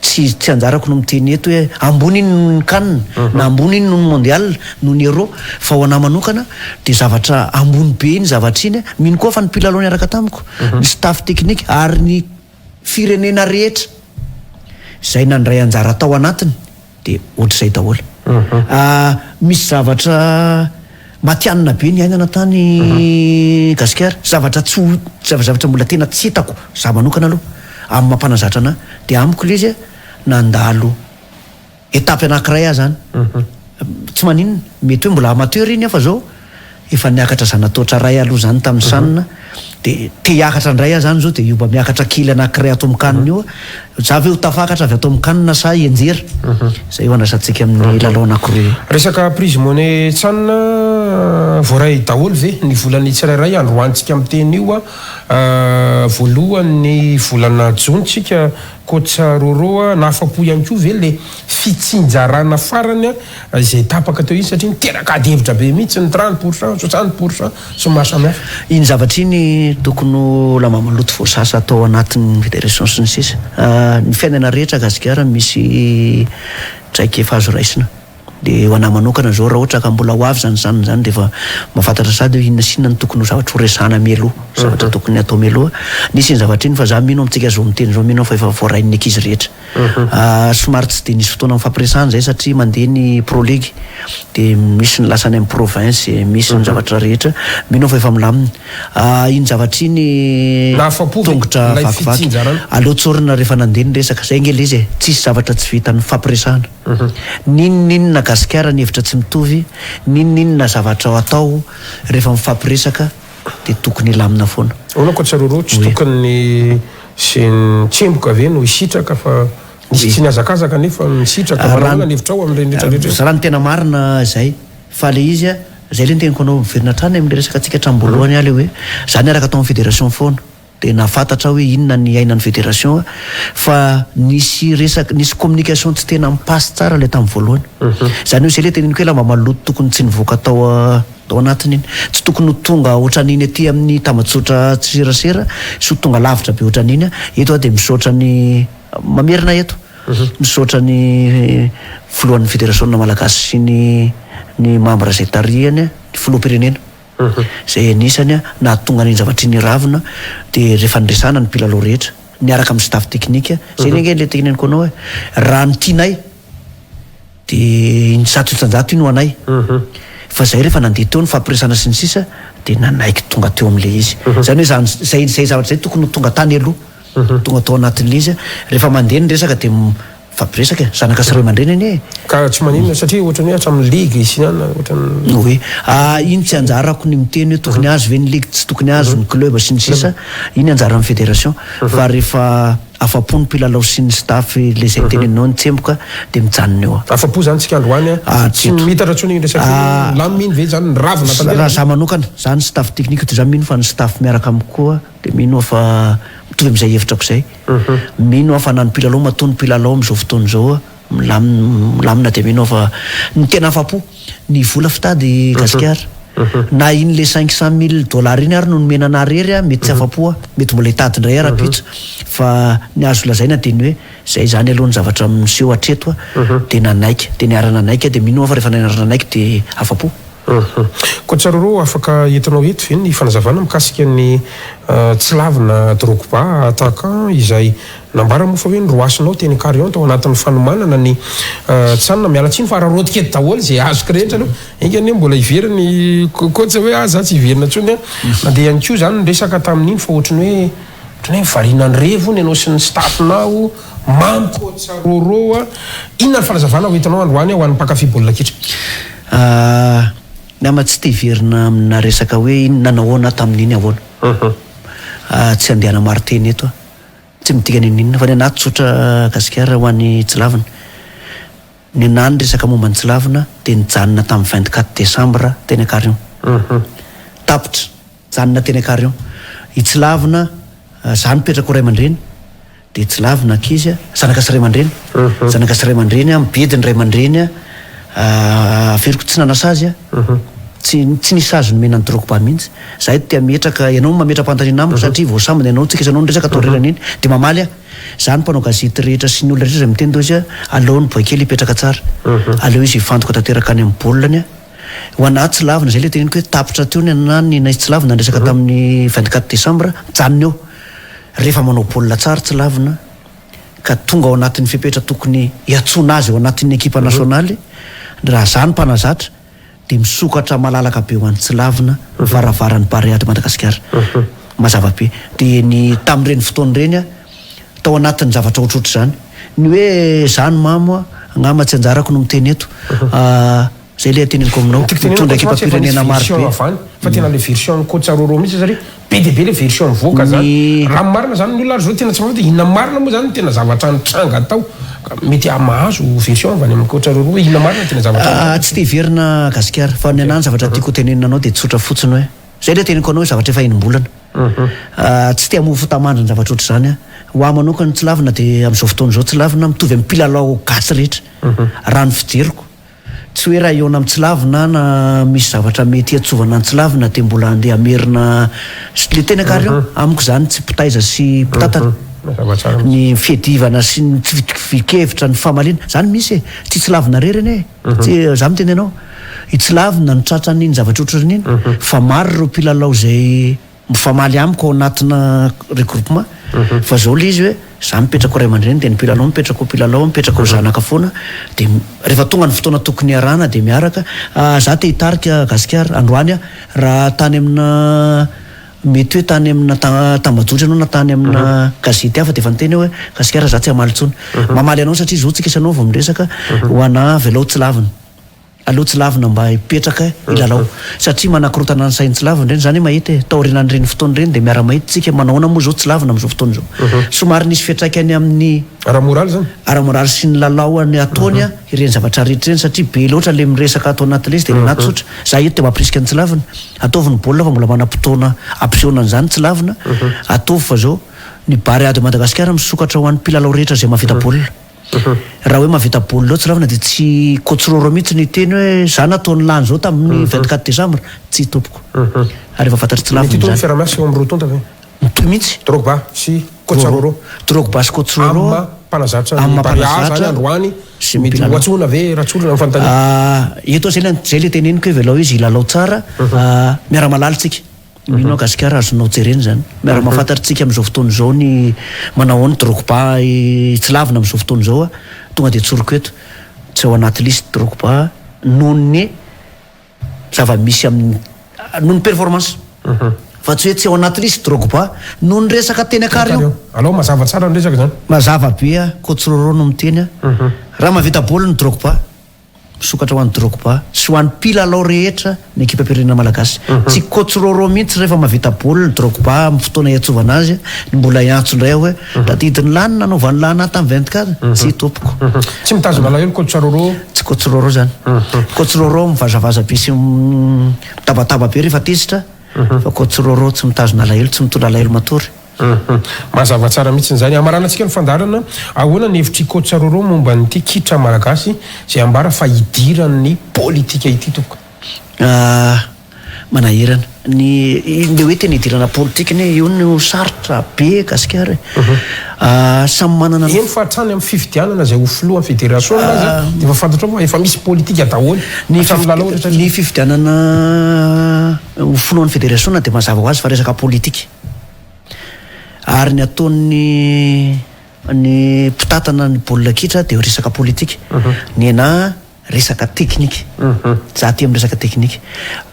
Tsy tsy anjarako no miteny eto hoe ambony iny noho ny can na ambony iny noho ny mondial noho ny euro fa ho an'ahy manokana dia zavatra ambony be iny zavatra iny. Mino koa aho fa ny mpilalao niaraka tamiko, ny staff technique ary ny firenena rehetra izay nandray anjara tao anatiny dia ohatr'izay daholo. Misy zavatra matihanina be niainana tany Gasikara, zavatra tsy ho, zavatra mbola tena tsy hitako, za manokana aloha, amin'ny maha mpanazatra anah, dia amiko ilay izy nandalo Étape anakiray aho zany. Tsy maninona, mety hoe mbola amateur iny aho fa zao efa niakatra zanatoatra ray aloha zany tamin'ny CHAN de te hiakatra indray aho zany zao de io mba miakatra kely anakiray ato amin'ny CAN io aho. Za ve ho tafakatra avy ato amin'ny CAN sa hianjera? Zay io andrasantsika amin'ny lalao anakiroa io. Resaka prise monnaie CHAN, voaray daholo ve ny volan'ny tsirairay androantsika miteny io? Voalohan'ny volana jona tsika Coach Roro a, nahafapo ihany koa ve le fitsinjarana farany izay tapaka teo iny satria niteraka ady hevitra be mihitsy ny 30 pour cent, 60 pour cent sy ny maro samihafa. Iny zavatra iny tokony ho lamba maloto voasasa atao anatin'ny fédération sy ny sisa. Ny fiainana rehetra gasikara misy traikefa azo raisina. Dia ho anah manokana izao raha ohatra ka mbola ho avy izany zanany izany dia efa mahafantatra sahady hoe inona sy inona no tokony ho zavatra ho resahana mialoha, zavatra tokony hatao mialoha. Nisy iny zavatra iny fa za mino amintsika izao miteny izao mino aho fa efa voarain'ny ankizy rehetra. Somary tsy dia nisy fotoana nifampiresahana izay satria mandeha ny pro league dia misy ny lasa any amin'ny province, misy ny zavatra rehetra, mino aho fa efa milamina. Iny zavatra iny Nahafapo ve tongotra ilay vakivaky. fitsinjarana? Aleo tsorina rehefa nandeha ny resaka, izay ange ilay izy e, tsisy zavatra tsy vitan'ny fifampiresahana. N'inon'inona gasikara ny hevitra tsy mitovy, n'inon'inona zavatra atao rehefa mifampiresaka dia tokony hilamina foana. Ahoana koa Tsaroro, tsy tokony ze nitsemboka ve no hisitraka fa nisy tsy nihazakazaka nefa nisitraka, manao ahoana ny hevitrao amin'ireny rehetra rehetra ireny? Raha ny tena marina izay, fa le izy a, zay le niteniko anao miverina hatrany amin'le resaka antsika hatramin'ny voalohany aho le hoe za niaraka tao amin'ny fédération foana, Dia nahafantatra aho hoe inona ny iainan'ny fédération fa nisy resaka, nisy communication tsy tena mi-passe tsara ilay tamin'ny voalohany. Izany hoe izay ilay teneniko hoe lamba maloto tokony tsy nivoaka tao tao anatiny iny. Tsy tokony ho tonga ohatran'iny aty amin'ny tambajotra serasera sy ho tonga lavitra be ohatran'iny. Eto aho dia misaotra ny, mamerina eto, misaotra ny filohan'ny federasiona malagasy sy ny ny mambra izay tarihany, ny filoham-pirenena. Izay anisany nahatonga an'iny zavatra iny hiravona dia rehefa niresahana ny mpilalao rehetra. niaraka amin'ny staff technique. Zay ange le teneniko anao hoe raha ny tianay de iny 100% iny ho anay. Fa zay rehefa nandeha teo ny fampiresana sy ny sisa de nanaiky tonga teo amin'le izy. Zany hoe zany zay zay zavatra zay tokony ho tonga tany aloha. Tonga tao anatin'le izy. Rehefa mandeha ny resaka de mifampiresaka e. Zanaka sy ray aman-dreny anie e. Ka tsy maninona satria ohatran'ny hoe hatramin'ny ligue sy ny anona ohatran'ny. Oui. Iny tsy anjarako ny miteny hoe tokony azo ve ny ligue, tsy tokony azo ny club sy ny sisa. Iny anjaran'ny fédération. Fa rehefa afa-po ny mpilalao sy ny staff le zay teneninao nitsemboka de mijanona eo. Afa-po zany tsika androany a. Tsy miitatra intsony iny resaka iny. Milamina iny ve zany? Niravona tanteraka. Raha za manokana, za ny staff technique de za mino fa ny staff miaraka amiko koa de mino aho fa mitovy am'izay hevitrako zay. Mino aho fa na ny mpilalao matoa ny mpilalao am'izao fotoana izao milamina milamina de mino aho fa ny tena afa-po ny vola fitady Gasikara. Na iny le 500 000 dollars iny ary no nomena anah rery a, mety tsy afa-po aho, mety mbola hitady indray aho rahampitso, fa ny azo lazaina de ny hoe zay zany aloha ny zavatra miseho hatreto a, de nanaiky, de niara-nanaiky aho, de mino aho fa rehefa niara-nanaiky de afa-po. Coach Roro, afaka entinao eto ve ny fanazavana mikasika ny Tsilavina Drogba attaquant izay nambara moa fa hoe noroasinao teny Carion tao anatin'ny fanomanana ny Can. Miala tsiny fa araraotika eto daholo izay azoko rehetra aloha. Enga anie mbola hiverina i coach hoe ah za tsy hiverina intsony an. Nandeha ihany koa izany ny resaka tamin'iny fa ohatran'ny hoe ohatran'ny hoe variana nirevo hono ianao sy ny staff-nao. Mamy coach Roro a. Inona ny fanazavana ho entinao androany ho an'ny mpankafy baolina kitra? Nama tsy te hiverina amina resaka hoe inona nahoana tamin'iny ahoana. Tsy handeha hanamarin-teny eto aho. Tsy midika n'inon'inona fa ny anah tsotra Gasikara ho an'i Tsilavina. Ny anah ny resaka momba an'i Tsilavina dia nijanona tamin'ny 24 décembre teny Ankarion. Tapitra. Nijanona teny Ankarion. I Tsilavina, za nipetraka ho ray aman-dreny. Dia tsy lavina ankizy a, zanaka sy ray aman-dreny, zanaka sy ray aman-dreny a, mibedy ny ray aman-dreny a, averiko tsy nanasazy a, tsy tsy nisy sazy nomena an'i Drogba mihitsy, za eto te hametraka, ianao no mametra-panontaniana amiko satria vao sambany ianao tsika sy ianao niresaka taorian'iny, dia mamaly aho, za ny mpanao gazety rehetra sy ny olona rehetra izay miteny toa izy a, aleo ny boay kely hipetraka tsara, aleo izy hifantoka tanteraka any amin'ny baolina ny a, ho anà tsy lavina, zay le teneniko hoe tapitra teo ny anà ny anay tsy lavina niresaka tamin'ny 24 décembre, mijanona eo. Rehefa manao baolina tsara tsy lavina ka tonga ao anatin'ny fepetra tokony hiantsoana azy ao anatin'ny ekipa nasionaly, raha za no mpanazatra dia misokatra malalaka be ho an'i Tsilavina ny varavaran'ny Barea de Madagasikara. Mazava be. Dia ny tamin'ireny fotoana ireny aho tao anatin'ny zavatra ohatrohatr'izany. Ny hoe za no mamo angamba tsy anjarako no miteny eto. Zay le teneniko aminao, Ny tiako tenenina mitondra coach mantsy efa nisy ekipam-pirenena maro version be. avy any fa tena le version an'i coach Roro mihitsy satria be dia be le version mivoaka zany. Ny. Raha ny marina zany ny olona ary zao tena tsy mahafantatra inona marina moa zany no tena zavatra nitranga tao. Ka mety mahazo version avy any amin'i coach Roro hoe inona marina no tena zavatra nitranga. Tsy te hiverina Gasikara fa ny anah ny zavatra tiako ho tenenina anao dia tsotra fotsiny hoe, zay le teneniko anao hoe zavatra efa enim-bolana. Tsy te hamoha fota-mandry ny zavatra ohatr'izany aho. Ho ahy manokana tsy lavina dia amin'izao fotoana izao tsy lavina mitovy amin'ny mpilalao gasy rehetra raha ny fijeriko. Tsy hoe raha hihaona amin'i Tsilavina na misy zavatra mety hiantsovana an'i Tsilavina dia mbola handeha hamerina le tena kary eo. Amiko izany tsy mpitaiza sy mpitantana. Ny fiadivana sy ny tsy fitovian-kevitra, ny famaliana, izany misy e. Tsy i Tsilavina irery anie e. Tsy, za miteny anao. I Tsilavina no tratran'iny zavatra ohatran'iny fa maro ireo mpilalao izay Mifamaly amiko ao anatina regroupement fa zao le izy hoe za mipetraka ho ray aman-dreny de ny mpilalao mipetraka ho mpilalao mipetraka ho zanaka foana de rehefa tonga ny fotoana tokony hiarahana de miaraka. Za te hitarika Gasikara androany aho raha tany amina mety hoe tany amina tambajotra ianao na tany amina gazety hafa de efa niteny aho hoe Gasikara za tsy hamaly intsony. Mamaly anao satria zao tsika sy anao vao miresaka ho anà avelao tsy lavina. Aleo tsy lavina mba hipetraka hilalao satria manakorotana ny sainy tsy lavina ireny zany hoe mahita e, taorianan'ireny fotoana ireny dia miara mahita tsika manao ahoana moa zao tsy lavina amin'izao fotoana izao somary nisy fiantraikany amin'ny Ara-moraly zany? Ara-moraly sy ny lalao any ataony a ireny zavatra rehetra ireny satria be loatra le miresaka ato anaty le izy dia nenahy tsotra za eto dia mampirisika ny tsy lavina ataovy ny baolina fa mbola manam-potoana hampisehoana an'izany tsy lavina ataovy fa zao ny Barea de Madagasikara misokatra ho an'ny mpilalao rehetra izay mahavita baolina. Raha hoe mahavita baolina eo Tsiravina dia tsy coach Roro mihitsy no hiteny hoe za nataony lany zao tamin'ny 24 décembre. Tsia tompoko. Ary efa fantatr'i Tsilavina Mety hitohy ny izany. fiaraha-miasa eo amin'ny roa tonta ve? Mitohy mihitsy. Drogba sy coach Roro. Drogba sy coach Roro. Amin'ny maha mpanazatra Amin'ny ny maha Barea zany mpanazatra androany sy ny mety ho mpilalao. antsoina ve Ratsirona ny fanontaniana? Eto zay le zay le teneniko hoe velao izy hilalao tsara. Miara-malala tsika. Mino aho Gasikara azonao jerena izany. Miara mahafantatra tsika amin'izao fotoana izao ny manao ahoana Drogba tsy lavina amin'izao fotoana izao a. Tonga dia tsoriko eto, tsy ao anaty liste Drogba noho ny zava-misy amin'ny noho ny performance. Fa tsy hoe tsy ao anaty liste Drogba noho ny resaka teny Ankary io. Alao mazava tsara ny resaka izany. Mazava be a, Coach Rôrô no miteny a. Raha mahavita baolina Drogba. Misokatra ho an'i Drogba sy ho an'ny mpilalao rehetra ny ekipam-pirenena malagasy. Tsy coach Rôrô mihitsy rehefa mahavita baolina Drogba amin'ny fotoana iantsovana azy no mbola hiantso indray aho hoe tadidin'i lahy ny nanaovan'i lahy anah tamin'ny 24? Tsia tompoko. Tsy mitazona alahelo coach Rôrô. Tsy coach Rôrô izany. Coach Rôrô mivazavaza be sy mitabataba be rehefa tezitra fa coach Rôrô tsy mitazona alahelo, tsy mitondra alahelo matory. Hum. Mazava tsara mihitsy izany. Hamaranantsika ny fandaharana, ahoana ny hevitr'i Coach Roro momba an'ity kitra malagasy izay ambara fa hidiran'ny politika ity tompoko? Ah, manahirana. Ny ilay hoe tena hidirana politika anie io no sarotra be Gasikara e. Ah, samy manana ny. Eny fa hatrany amin'ny fifidianana izay ho filohan'ny federasiona aza dia efa fantatrao fa efa misy politika daholo Ny hatramin'ny lalao rehetra ny fifidianana ho filohan'ny federasiona dia mazava ho azy fa resaka politika. Ary ny ataon'ny ny mpitantana ny baolina kitra dia resaka politika. Ny anà resaka teknika. Za aty amin'ny resaka teknika.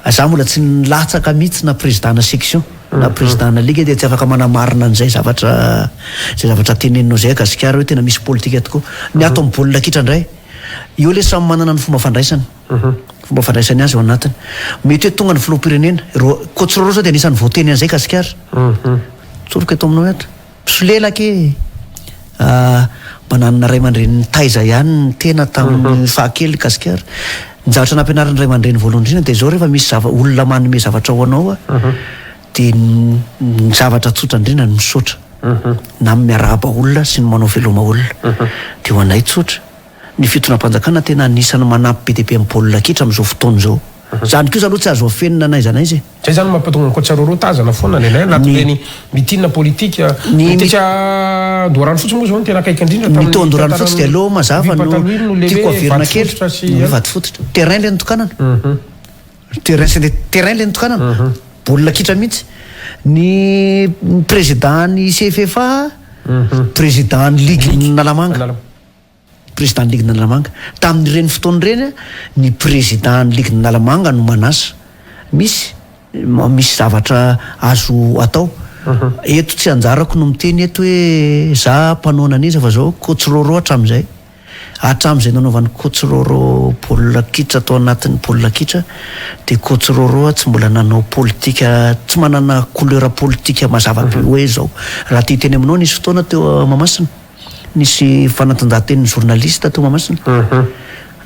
Za mbola tsy nilatsaka mihitsy na président-na section na président-na ligue dia tsy afaka manamarina an'izay zavatra izay zavatra teneninao izay Gasikara hoe tena misy politika tokoa. Ny ato amin'ny baolina kitra indray, eo ilay samy manana ny fomba fandraisany. Fomba fandraisany azy ao anatiny. Mety hoe tonga ny filoham-pirenena. Ro, Coach Roro zao dia anisan'ny voateny an'izay Gasikara. Tsoriko eto aminao eto. Mpisolelaka e! Ah, mba nanana ray aman-dreny nitaiza ihany ny tena tamin'ny fahakely Gasikara. Ny zavatra nampianarin'ny ray aman-dreny voalohany indrindra dia izao rehefa misy zava, olona manome zavatra ho anao dia ny, ny zavatra tsotra indrindra ny misaotra. Na ny miarahaba olona sy ny manao veloma olona. Dia ho anay tsotra. Ny fitondram-panjakana tena anisan'ny manampy be dia be amin'ny baolina kitra amin'izao fotoana izao. Izany kosa aloha tsy azo afenina n'aiza n'aiza e. Zay zany mampatonga an'i Coach Roro tazana foana indraindray anatin'ireny meeting politika. Ny tetsy Andoharanofotsy moa zao no tena akaiky indrindra tamin'ny Ny teo Andoharanofotsy dia aleo mazava no tiako averina kely. Ny hoe vatofototra. Terrain ilay notokanana. Terrain sy terrain ilay notokanana. Baolina kitra mihitsy. Ny président-n'ny CFFA, président-n'ny ligue Analamanga. Président ny ligue n'Analamanga. Tamin'ireny fotoana ireny, ny président ny ligue n'Analamanga no manasa. Misy, misy zavatra azo atao. Eto tsy anjarako no miteny eto hoe za mpanohana an'iza fa zao coach Roro hatramin'izay. Hatramin'izay nanaovan'i coach Roro baolina kitra tao anatin'ny baolina kitra dia coach Roro tsy mbola nanao politika, tsy manana couleur politika mazava be hoe zao. Raha te hiteny aminao nisy fotoana teo Mahamasina. Nisy fanatanjahantenin'ny journaliste teo Mahamasina.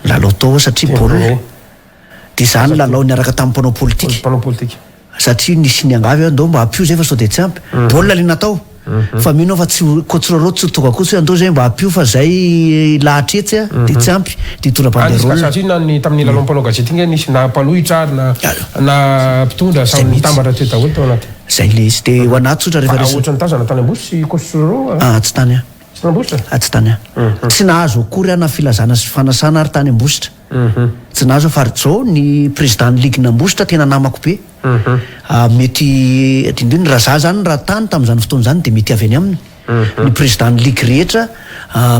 Nilalao tao aho satria baolina. Dia izaho nilalao niaraka tamin'ny mpanao politika. Mpanao politika. Satria nisy niangavy aho, ndao mba ampio izay fa sao dia tsy ampy. Baolina ilay natao. Fa mino aho fa tsy ho, coach Roro tsy ho tonga koa tsy hoe andao izay mba ampio fa izay lahatra etsy dia tsy ampy. Dia hitondra banderole. Satria na ny tamin'ny lalaon'ny mpanao gazety iny nisy na mpanohitra ary na na mpitondra samy nitambatra teo daholo tao anaty. Zay le izy. De ho anah tsotra rehefa resaka. Fa ohatran'ny tazana tany Ambositra i Coach Roro a. Ah tsy tany aho. Tsy tany Ambositra? Ah tsy tany aho. Tsy nahazo akory aho na filazana sy fanasana ary tany Ambositra. Tsy nahazo aho fa ry Jao ny président ny ligue n'Ambositra tena namako be. Ah mety adinodino raha za zany raha tany tamin'izany fotoana izany de mety avy any aminy. Ny président ny ligue rehetra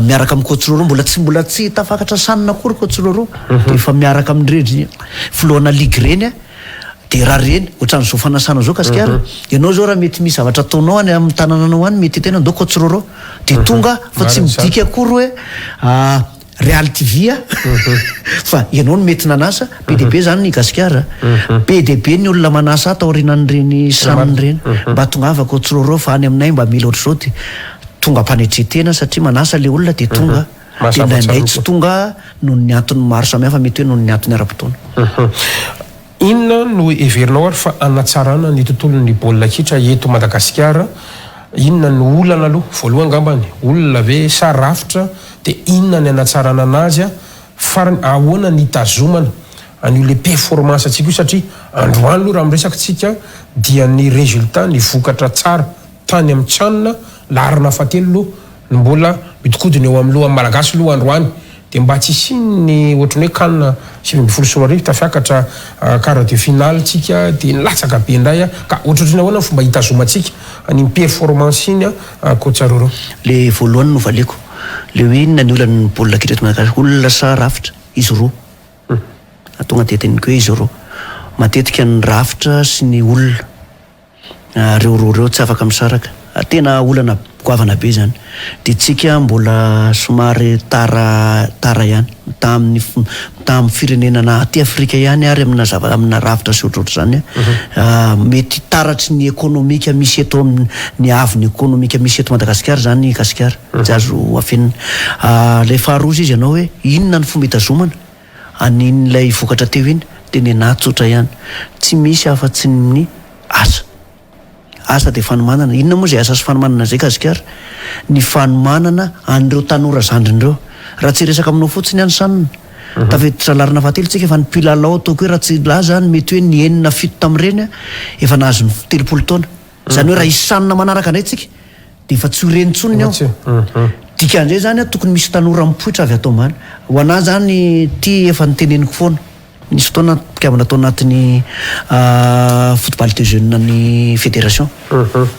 miaraka amin'i Coach Roro mbola tsy mbola tsy tafakatra sanina akory Coach Roro de efa miaraka amin'ireny filohana ligue ireny. Dia raha reny, ohatran'izao fanasana izao gasikara, ianao izao raha mety misy zavatra ataonao any amin'ny tanananao any, mety hiteny andao coach Roro, dia tonga fa tsy midika akory hoe Real TV a, fa ianao no mety nanasa, be dia be izany ny gasikara, be dia be ny olona manasa ato aorianan'ireny CHAN ireny, mba tongava coach Roro fa any aminay mba mila ohatr'izao dia tonga am-panetren-tena satria manasa ilay olona dia tonga, dia indraindray tsy tonga noho ny antony maro samihafa mety hoe noho ny antony ara-potoana. Inona no heverinao ary fa hanatsarana ny tontolon'ny baolina kitra eto Madagasikara? Inona no olana aloha? Voalohany angambany, olona ve sa rafitra? Dia inona ny hanatsarana anazy? Farany, ahoana ny hitazomana an'io le performance antsika io satria androany aloha raha miresaka tsika dia ny résultat, ny vokatra tsara tany amin'ny can, laharana fahatelo aloha no mbola midikodina eo amin'ny lohan'ny Malagasy aloha androany. Dia mba tsy hisian'ny ohatran'ny hoe can 2019 tafiakatra quart de finale tsika dia nilatsaka be indray ka ohatrohatran'ny ahoana ny fomba hitazomantsika an'iny performance iny coach Roro? Le voalohany no valiako, le hoe inona ny olan'ny baolina kitra eto Madagasikara, olona sa rafitra? Izy roa. Tonga dia teneniko hoe izy roa. Matetika ny rafitra sy ny olona. Reo roa reo tsy afaka misaraka. Tena olana goavana be zany. Dia tsika mbola somary tara tara ihany mitaha amin'ny mitaha amin'ny firenena na aty Afrika ihany ary amina zava amina rafitra sy ohatrohatr'izany mety taratry ny ekonomika misy eto amin'ny ny haavon'ny ekonomika misy eto Madagasikara zany i Gasikara. Tsy azo afenina. Ilay faharoa izy ianao hoe inona ny fomba hitazomana an'iny ilay vokatra teo iny dia nenà tsotra ihany. Tsy misy afa-tsy ny asa. Asa dia fanomanana. Inona moa izay asa sy fanomanana izay Gasikara? Ny fanomanana an'ireo tanora zandriny ireo. Raha tsy hiresaka aminao fotsiny aho ny San, tafiditra laharana fahatelo tsika fa ny mpilalao ataoko hoe raha tsy hilaza aho mety hoe ny enina fito tamin'ireny efa nahazo ny 30 taona. Izany hoe raha hisy San manaraka indray tsika dia efa tsy ho reny intsony ny ao. Dikan'izay izany tokony misy tanora mipoitra avy ato ambany. Ho anà izany ity efa noteneniko foana. Nisy fotoana mpikambana tao anatin'ny football de jeunes ny fédération.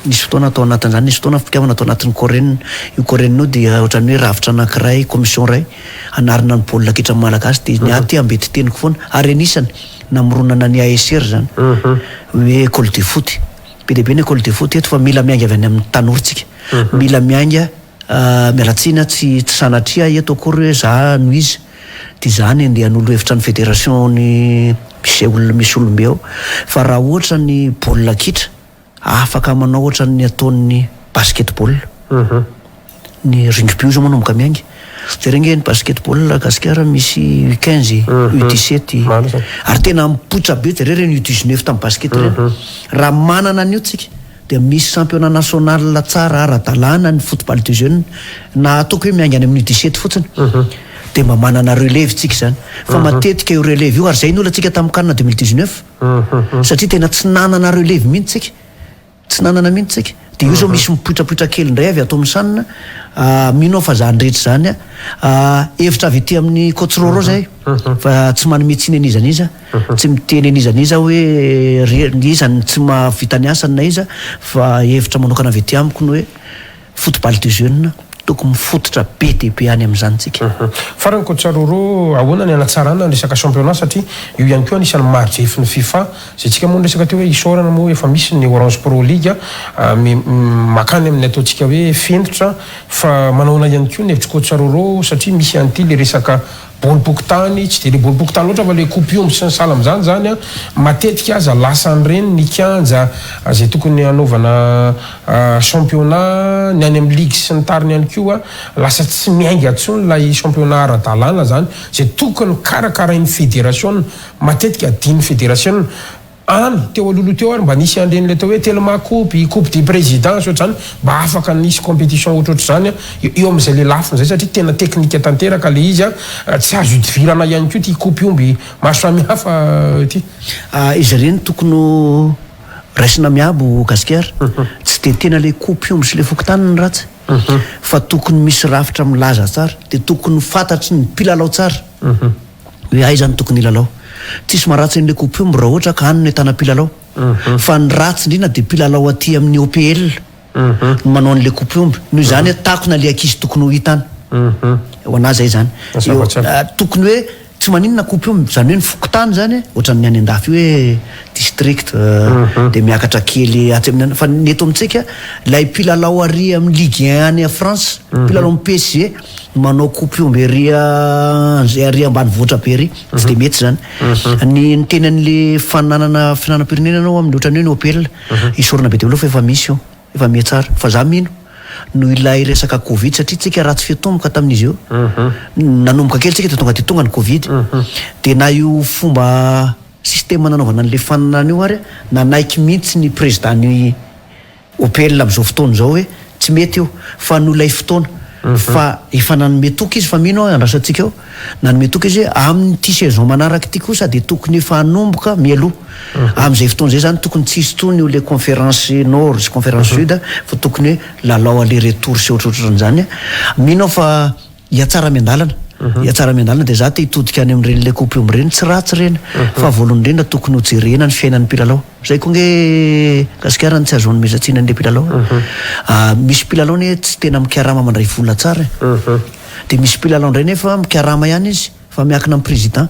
Nisy fotoana tao anatin'izany, nisy fotoana mpikambana tao anatin'ny Coren. Io Coren io dia ohatran'ny hoe rafitra anankiray, commission iray hanarina ny baolina kitra malagasy. Dia ny ahy ity ambetiteniko foana ary anisany namoronana ny ASR izany hoe école de foot. Be dia be ny école de foot eto fa mila miainga avy any amin'ny tanora tsika. Mila miainga, miala tsiny aho tsy tsy sanatria eto akory hoe za no iza, dia za ny andeha hanolo hevitra ny fédération ny misy olona misy olombe ao fa raha ohatra ny baolina kitra afaka manao ohatran'ny ataon'ny basket-ball. Ny rugby io zao manomboka miainga. Jereo nge ny basket-ball Gasikara misy U 15, U 17 ary tena mipoitra be jereo ireny U 19 tamin'ny basket ireny. Raha manana an'io tsika dia misy championnat national tsara ara-dalàna ny football de jeunes na ataoko hoe miainga any amin'ny U 17 fotsiny dia mba manana relève tsika izany. Fa matetika io relève io ary izay ny olantsika tamin'ny CAN 2019 satria tena tsy nanana relève mihitsy tsika. Tsy nanana mihitsy tsika. Dia io zao misy mipoitrapoitra kely indray avy ato amin'ny Sun. Mino aho fa zany rehetra izany hevitra avy ety amin'ny Coach Roro zay fa tsy manome tsiny an'iza n'iza, tsy miteny an'iza n'iza aho hoe ry iza no tsy mahavita ny asany na iza fa hevitra manokana avy ety amiko ny hoe Football de jeune, tokony mifototra be dia be any amin'izany tsika. Farany Coach Roro, ahoana ny hanatsarana ny resaka championnat satria io ihany koa anisan'ny mari-drefin'ny fifa izay tsika moa niresaka teo hoe isaorana moa efa misy ny Orange Pro League makany amin'ny ataontsika hoe fenitra fa manahoana ihany koa ny hevitr'i Coach Roro satria misy an'ity le resaka Bolim-pokontany, tsy dia ilay bolim-pokontany loatra fa ilay kopy omby sy ny sahala amin'izany izany an, matetika aza lasan'ireny ny kianja izay tokony hanaovana championnat, ny any amin'ny ligue sy ny tariny ihany koa lasa tsy miainga intsony ilay championnat ara-dalàna izany izay tokony karakarain'ny federasiona, matetika adinon'ny federasiona. Any, teo alohaloha teo ary mba nisy an'ireny ilay atao hoe Telma coupe, coupe du président sy ohatr'izany, mba afaka nisy compétition ohatrohatr'izany eo amin'izay le lafiny izay satria tena teknika tanteraka ilay izy an, tsy azo idivirana ihany koa ity coupe omby maro samihafa ity. Izy ireny tokony ho raisina miabo Gasikara, tsy dia tena ilay coupe omby sy ilay fokontany no ratsy fa tokony misy rafitra milaza tsara, dia tokony ho fantatry ny mpilalao tsara. Hoe aiza no tokony hilalao. Tsisy maharatsy an'ilay coupe ombre raha ohatra ka any no ahitana mpilalao. Fa ny ratsy indrindra dia mpilalao aty amin'ny OPL no manao an'ilay coupe ombre. Noho izany takona ilay ankizy tokony ho hita any. Ho an'ahy izay izany. Tokony hoe tsy maninona coupe ombre, izany hoe ny fokontany izany ohatran'ny any an-dafy io hoe district dia miakatra kely atsy amin'ny fa ny eto amintsika ilay mpilalao ary amin'ny Ligue 1 any France, mpilalao amin'ny PSG, Manao coupe omby ery anzay ary ambanivohitra be ery, tsy dia mety izany. Ny niteny an'le fananana fihinanam-pirenena ianao amin'ny ohatran'ny hoe ny OPL, isaorana be dia be aloha fa efa misy io, efa mihatsara. Fa za mino noho ilay resaka covid satria tsika ratsy fitomboka tamin'izy io, nanomboka kely tsika dia tonga dia tonga ny covid. Dia na io fomba système nanaovana an'le fananana io ary nanaiky mihitsy ny président-n'ny OPL amin'izao fotoana izao hoe tsy mety io fa noho ilay fotoana fa efa nanome toky izy fa mino aho andrasantsika eo, nanome toky izy hoe amin'ity saison manaraka ity kosa dia tokony efa hanomboka mialoha amin'izay fotoana izay izany tokony tsy hisy intsony io ilay conférence nord sy conférence sud fa tokony hoe lalao aller retour sy ohatrohatran'izany, mino aho fa hihatsara miandalana. Hihatsara miandalana dia za te hitodika any amin'ireny le coupe omby ireny, tsy ratsy ireny fa voalohany indrindra tokony ho jerena ny fiainan'ny mpilalao. Zay koa nge Gasikara no tsy azo anomezan-tsiny an'le mpilalao e. Misy mpilalao anie tsy tena mikarama mandray vola tsara e. Dia misy mpilalao indray nefa mikarama ihany izy fa miankina amin'ny président.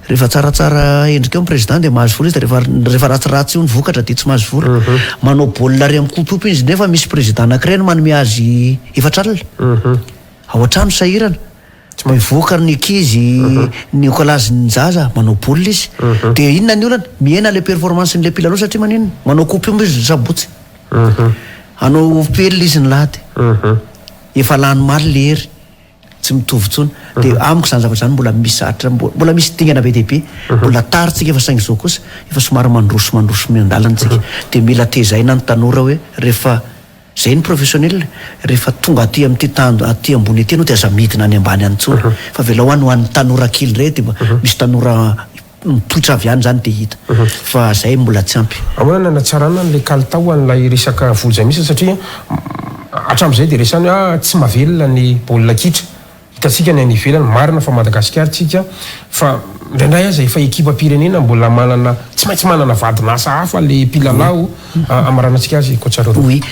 Rehefa tsaratsara endrika eo ny président dia mahazo vola izy dia rehefa rehefa ratsiratsy eo ny vokatra dia tsy mahazo vola. Manao baolina ary amin'ny coupe izy nefa misy président anankiray no manome azy efatra alina. Ao an-trano sahirana, mivoaka ny ankizy, ny okalazin'ny zaza, manao baolina izy. Dia inona ny olana? Mihena ilay performance-n'ilay mpilalao satria maninona? Manao coupe omby izy ny sabotsy. Hanao pelina izy ny lahady. Efa lany omaly ilay hery. Tsy mitovy intsony. Dia amiko izany zavatra izany mbola misy zatra, mbola misy dingana be dia be. Mbola tara tsika fa saingy izao kosa efa somary mandroso mandroso miandalana tsika. Dia mila tezaina ny tanora hoe rehefa izay ny professionnel, rehefa tonga aty amin'ity tany aty ambony aty ianao dia aza midina any ambany any intsony fa avelao any ho an'ny tanora kely indray dia mba misy tanora mipoitra avy any izany dia hita fa izay mbola tsy ampy. Ahoana ny hanatsarana an'ilay kalitao an'ilay resaka vola izay misy satria hatramin'izay dia resahina hoe ah tsy mahavelona ny baolina kitra. Hitantsika ny any ivelany, marina fa Madagasikara tsika fa indraindray aza efa ekipam-pirenena mbola manana, tsy maintsy manana vadin'asa hafa le mpilalao hamaranantsika azy Coach Roro. Oui,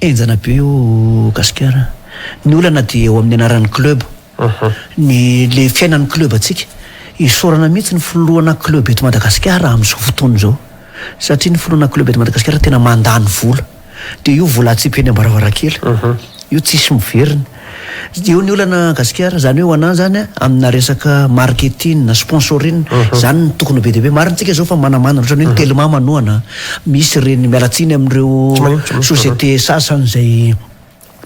henjana be io Gasikara. Ny olana dia eo amin'ny anaran'ny club. Ny le fiainan'ny club antsika. Isaorana mihitsy ny filohana club eto Madagasikara amin'izao fotoana izao. Satria ny filohana club eto Madagasikara tena mandany vola. Dia io vola atsipy eny am-baravarankely. Io tsisy miverina. Eo ny olana Gasikara, izany hoe ho anah izany amina resaka marketing, sponsoring, izany no tokony ho be dia be. Marina tsika izao fa manamanana, ohatran'ny hoe ny Telma manohana, misy ireny, miala tsiny amin'ireo société sasany izay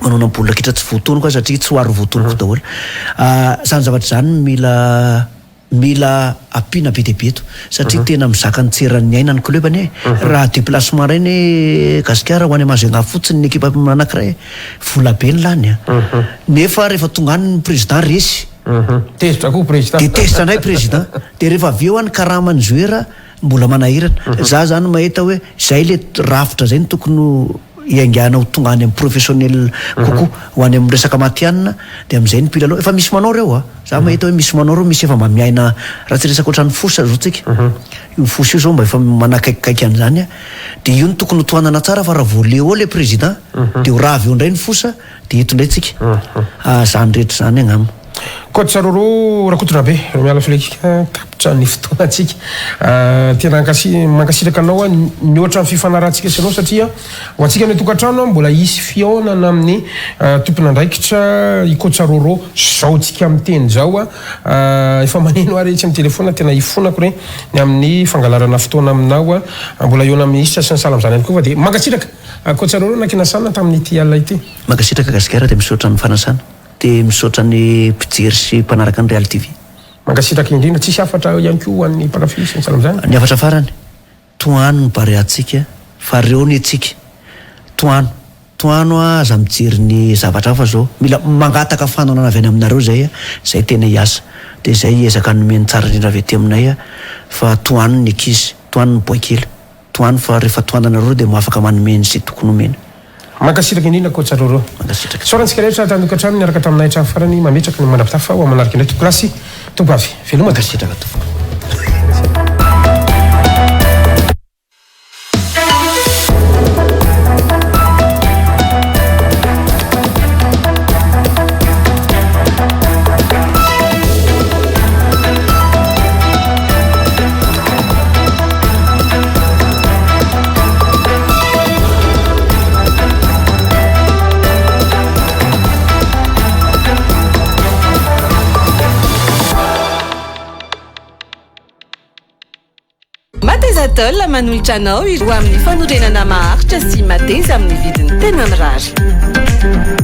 manohana ny baolina kitra tsy voatonoko aho satria tsy ho ary voatonoko daholo. Izany zavatra izany no mila. Mila ampiana be dia be eto satria tena mizaka ny tsy eran'ny aina ny club anie e! Raha déplacement iray anie Gasikara ho any Majunga fotsiny ny ekipa anankiray vola be ny lany a! Nefa rehefa tonga any ny président resy. Tezitra koa président. Dia tezitra indray président. Dia rehefa avy eo any karaman'ny joueur mbola manahirana. Za zany mahita hoe zay le rafitra zay no tokony ho hiaingàna ho tonga any amin'ny professionnel kokoa, ho any amin'ny resaka matihanina dia amin'izay ny mpilalao efa misy manao ireo a! Za mahita hoe misy manao reo misy efa mba miaina raha tsy resaka ohatran'ny fosa zao tsika io fosa io zao mba efa manakaikikaiky an'izany a de io no tokony ho tohanana tsara fa raha vao leo eo le président de ho rava eo indray ny fosa de eto indray tsika zany rehetra zany angamba. Coach Roro Rakotorabe, miala filekika, tapitra ny fotoanantsika. Tena mankasitraka anao aho mihoatra ny fifanarahantsika sy anao satria Ho antsika any an-tokantrano, mbola hisy fihaonana amin'ny tompon'andraikitra i Coach Roro zao tsika miteny zao. Efa maneno aho re etsy amin'ny telephone, tena ifonako re ny amin'ny fangalarana fotoana aminao. Mbola hihaona amin'ny minisitra sy ny sahala amin'izany ihany koa fa dia mankasitraka Coach Roro nakinasana tamin'ity alina ity. Mankasitraka Gasikara dia misaotra ny fanasana dia misaotra ny mpijery sy mpanaraka ny Real TV. Mankasitraka indrindra. Tsisy hafatra ihany koa ho an'ny mpankafy sy ny sahala amin'izany? Ny hafatra farany, Tohano ny Bareantsika fa reo ny antsika. Tohano. Tohano a, aza mijery ny zavatra hafa zao. Mila mangataka fanohanana avy any aminareo zay a, zay tena hiasa. Dia zay hiezaka hanome ny tsara indrindra avy aty aminay a, fa tohano ny ankizy, tohano ny boay kely. Tohano fa rehefa tohananareo dia afaka manome ny zay tokony homena. Mankasitraka indrindra Coach Roro. Mankasitraka. Isaorana antsika rehetra tany tokantrano niaraka taminay hatramin'ny farany. Mametraka ny mandra-pitafa ho amin'ny manaraka indray tompoko lahy sy tompoko vavy. Veloma tompoko. Mankasitraka tompoko. Matezatol manolotra anao ireo amin'ny fanorenana maharitra sy mateza amin'ny vidiny tena mirary.